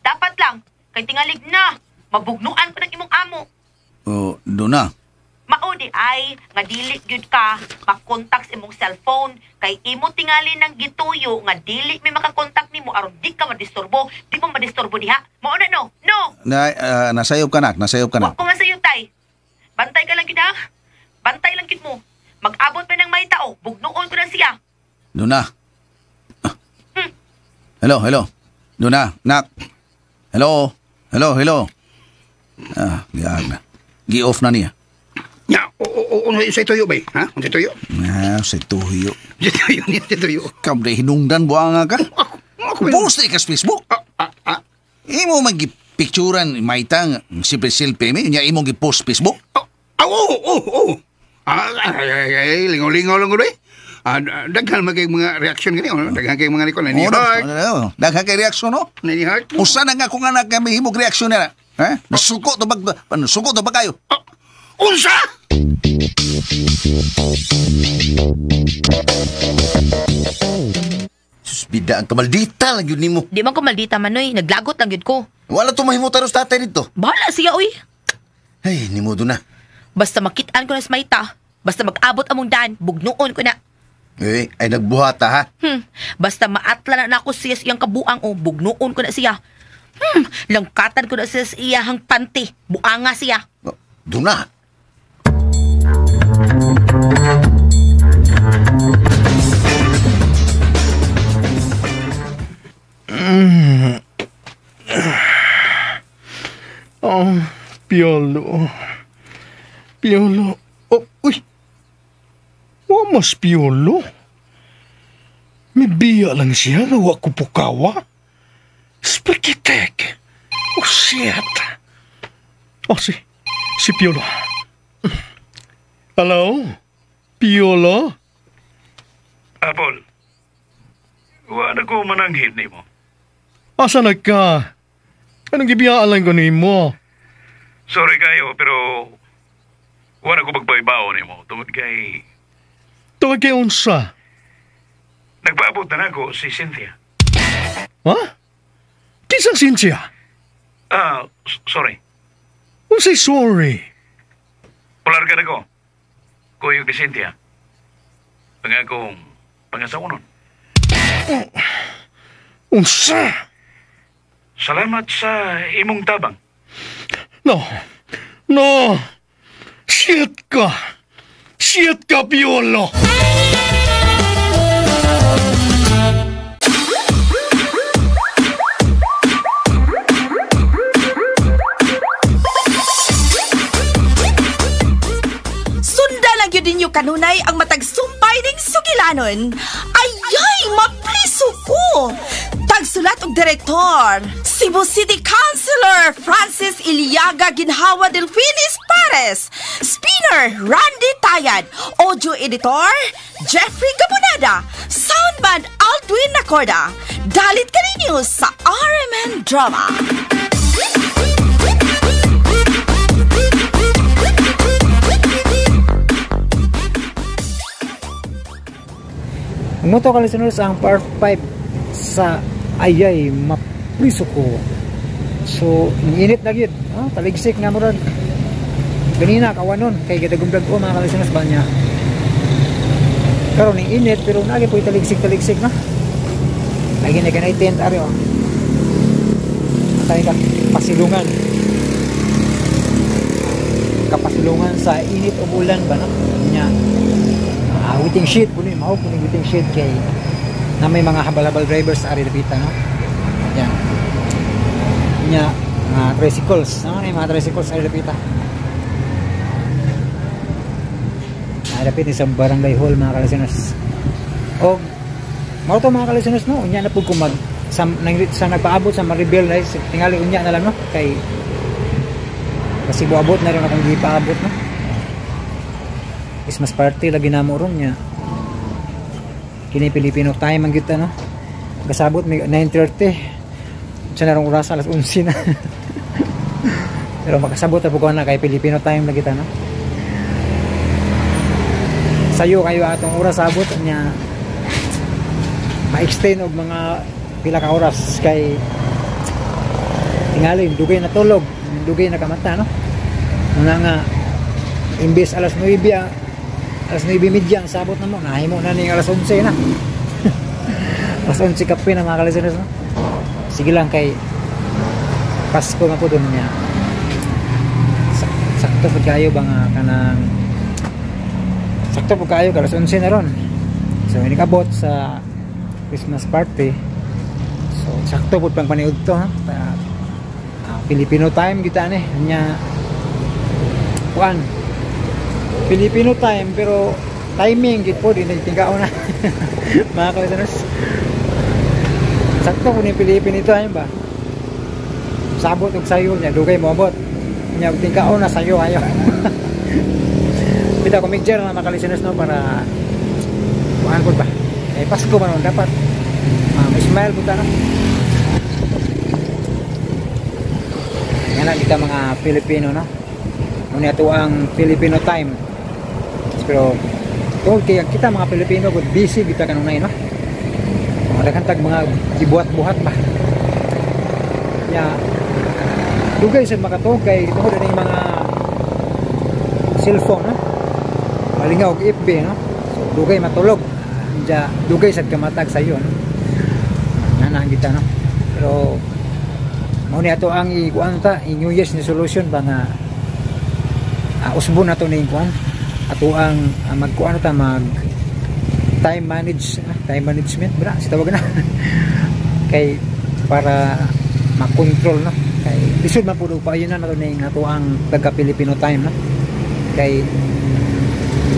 Dapat lang, kay tingalig na. Mabugnuan pa ng imong amo. Oh, doon na. Mao di ay nga dili gyud ka makontak sa imong cellphone kay imo tingali nang gituyo nga dili may makakontak nimo aron di ka madisturbo, di mo madisturbo diha. Mao na no. No. Na nasayop ka nak, nasayop ka na. Wa ko masayo tay. Bantay ka lang gid ha. Bantay lang gid mo. Mag-abot pa ng may tao, bugnuon ko na siya. Doon na. Hello, hello. Doon na, nak. Hello. Hello, hello. Giag na. Gi-off na niya. Ya, o sa tuyo ba? Ha? Sa tuyo? Sa tuyo. Sa tuyo niya, sa tuyo. Kamday hinungdan buanga ka. Ako post ka sa Facebook. Imo magipicturan maitang silpi-silpi mi nya imong gi-post Facebook. Oo. Ay, lingaw-lingaw lang ko eh. Daghan man kay mga reaksyon gani, daghan kay mga nikon ni heart. Daghan kay reaksyon no? Ni heart. Usa na nga kung anak kami himog reaksyon na. Ha? Nasuko to bag, nasuko to ba kayo? Unsa? Susbida ang kamaldita lang yun nimo. Di man ko maldita manoy, naglagot lang yun ko. Wala to mahimutan sa tatay dito. Bahala siya oy. Ay, nimo do na. Basta makitaan ko na sa Maita, basta mag-abot among daan, bugnuon ko na. Eh, ay nagbuhata ha. Basta maatla na ako siya sa iyang kabuang o bugnuon ko na siya. Langkatan ko na siya sa iyahang panty, buanga siya. Oh, do na. Oh, Piolo. Piolo. Oh, uy. Wa mas Piolo. Mibiya lang siya nga wa ko pukawa. Sprikitek. Oh, shit. Oh, si Piolo. Hello? Piolo? Apol, wa na ko mananghid nimo. Asa na ka? Anong gibiyaan lang ko nimo? Sorry kayo, pero wa na ko magpaibao nimo tungod kay... Tungod kay unsa? Nagpaabot na nako si Cynthia. Ha? Kinsang Cynthia? Sorry. Unsay sorry? Pularga na ko. Kuyog ni Cynthia. Pangakong pangasawa nun. Unsa? Salamat sa imong tabang. No. No. Shit ka. Shit ka, Piolo. Sunda lang yun ninyo kanunay ang matag sumpay ning sugilanon. Ayay, mapriso ko! Tagsulat og direktor, Cebu City Councilor Francis Iliaga Ginhawa Delfinis Pares, Spinner Randy Tayad, Audio Editor Jeffrey Gabonada, Soundband Aldwin Nacorda. Dalit kaninyo sa RMN Drama. Muto ka listeners ang part 5 sa Ayay Mapriso Ko. So init na gyud, taligsik na murag ganina kawanon kay gidagumdag ko mga ka-listeners ba niya. Karon ning init pero naagi po taligsik-taligsik na. Lagi na kanay tent ari oh. Atay ka pasilungan. Kapasilungan sa init ug ulan ba no? Nya. Waiting sheet puno mao puno waiting sheet kay na may mga habal-habal drivers ari dapita no. Yan. Nya mga tricycles, no, may mga tricycles ari dapita. Dapit ni sa barangay hall mga ka-listeners. Og mao to mga ka-listeners no, unya na pud ko mag sa, sa nagpaabot sa Maribel na tingali unya na lang no kay kasi buabot na rin akong gipaabot no. Christmas party lagi na mo ron niya. Kini Filipino time ang gyud no. Kasabot may 9:30. Sa narong oras alas 11 na. Pero makasabot na po ko na kay Filipino time lagi ta no. Sayo kayo atong oras abot niya. Ma-extend og mga pila ka oras kay tingali dugay na tulog, dugay na kamata no. Una nga imbes alas 9 alas 9:30 ang sabot na mo, nahimo na ning alas 11 na. Alas 11 kape na mga ka-listeners no. Sige lang kay Pasko man po dun niya. Sakto pud kayo ba nga kanang sakto pud kayo alas 11 na ron. So inikabot sa Christmas party. So sakto pud pang paniud to ha. Filipino time kita ni nya kuan. Filipino time pero timing gid po din nagtingao na. Mga ka-listeners. Sakto kun Pilipino ito ayun ba. Sabot og sayo niya dugay moabot. Nya tingkao na sayo ayo. Bitaw ko mixer na mga ka-listeners no para kuan pud ba. Eh Pasko man dapat smile pud ta no. Yan kita mga Pilipino no. Muna ato ang Filipino time. Pero tungod kay kita mga Pilipino good busy kita kanunay no. Daghan tag mga gibuhat-buhat ba. Ya dugay sad makatuog kay tungod ani mga cellphone no. Malingaw og FB no. So dugay matulog. Ja dugay sad kamatag sayo no. Nana kita no. Pero mao ni ato ang ikuan ta, New Year's resolution ba nga usbon na to ning kuan ato ang magkuan ta mag time manage time management bra si tawag na. Kay para control, no? Kay lisod man pud og paayonan na to ning ato ang taga Filipino time, no? Kay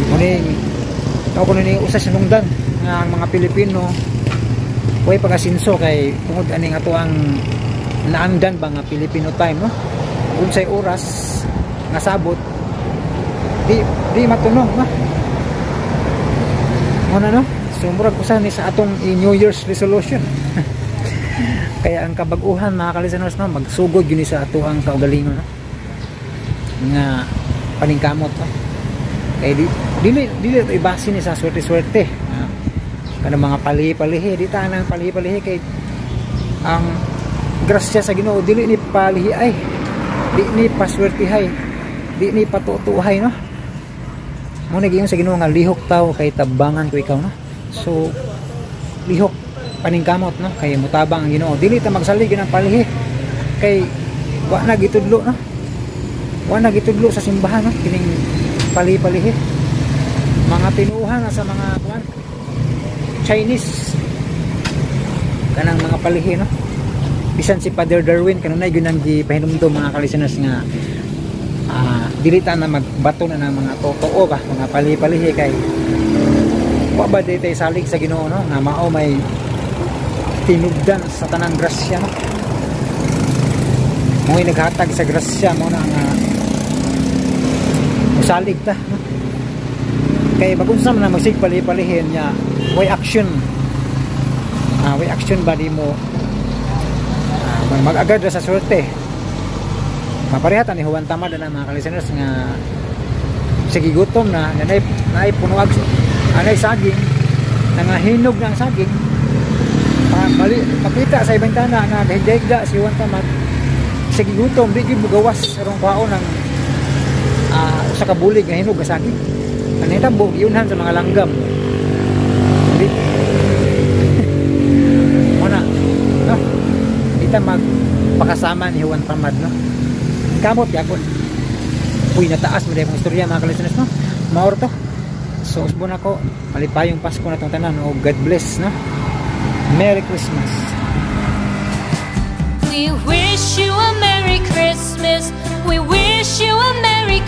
muning ako kuno ni usa sa nungdan nga ang mga Pilipino way pag-asinso kay tungod aning ato ang naandan ba nga Filipino time, no? Unsay oras nga sabot di di matunong, no? Muna, no? So murag usa ni sa atong New Year's resolution. Kaya ang kabag-uhan, mga ka-listeners, no, magsugod gyud ni sa ato ang kaugalingon, no, nga paningkamot, no? Kay di dili dili ito ibase ni sa swerte-swerte, kanang mga palihi-palihi. Di ta nang palihi-palihi kay ang grasya sa Ginoo dili ni palihi ay di ni paswertihay, di ni patutuhay, no? Mo na giingon sa Ginoo nga lihok tawo kay tabangan ko ikaw, no? So lihok, paningkamot, no, kay mutabang ang Ginoo. Dili ta magsalig ang palihi kay wa na gitudlo, no? Wa na gitudlo sa simbahan, no, kining palihi-palihi. Mga tinuhan na sa mga kuan Chinese kanang mga palihi, no? Bisan si Father Darwin kanunay gyud ang gipahinumdom, mga ka-listeners, nga dili ta na magbato na ng mga totoo ba, mga palihi-palihi, kay wa ba di tay salig sa Ginoo, no, nga mao may tinubdan sa tanang grasya, no? Mo'y naghatag sa grasya mo na nga musalig ta, no? Kay bagunsa man na magsig palihi-palihin niya, way action, way action ba, di mo mag-agad ra sa swerte. Maparehatan ni Juan Tamad na, mga ka-listeners, nga sige gutom na nanay naay punuag anay saging, nangahinog na ang saging pa, mali, pakita sa ibang tana nga gahigda si Juan Tamad. Sige gutom, di gyud mogawas aron kwaon ang usa ka bulig nga hinog nga saging. Ang nahitabo, giunhan sa mga langgam. Di muna, no? Di ta magpakasama ni Juan Tamad, no? Kamot yapon. Uy, nataas mo akong istorya, mga ka-listeners, no? Maor to. So usbon ako, malipayong Pasko na tong tanan o God bless, no? Merry Christmas. We wish you a Merry Christmas. We wish you a Merry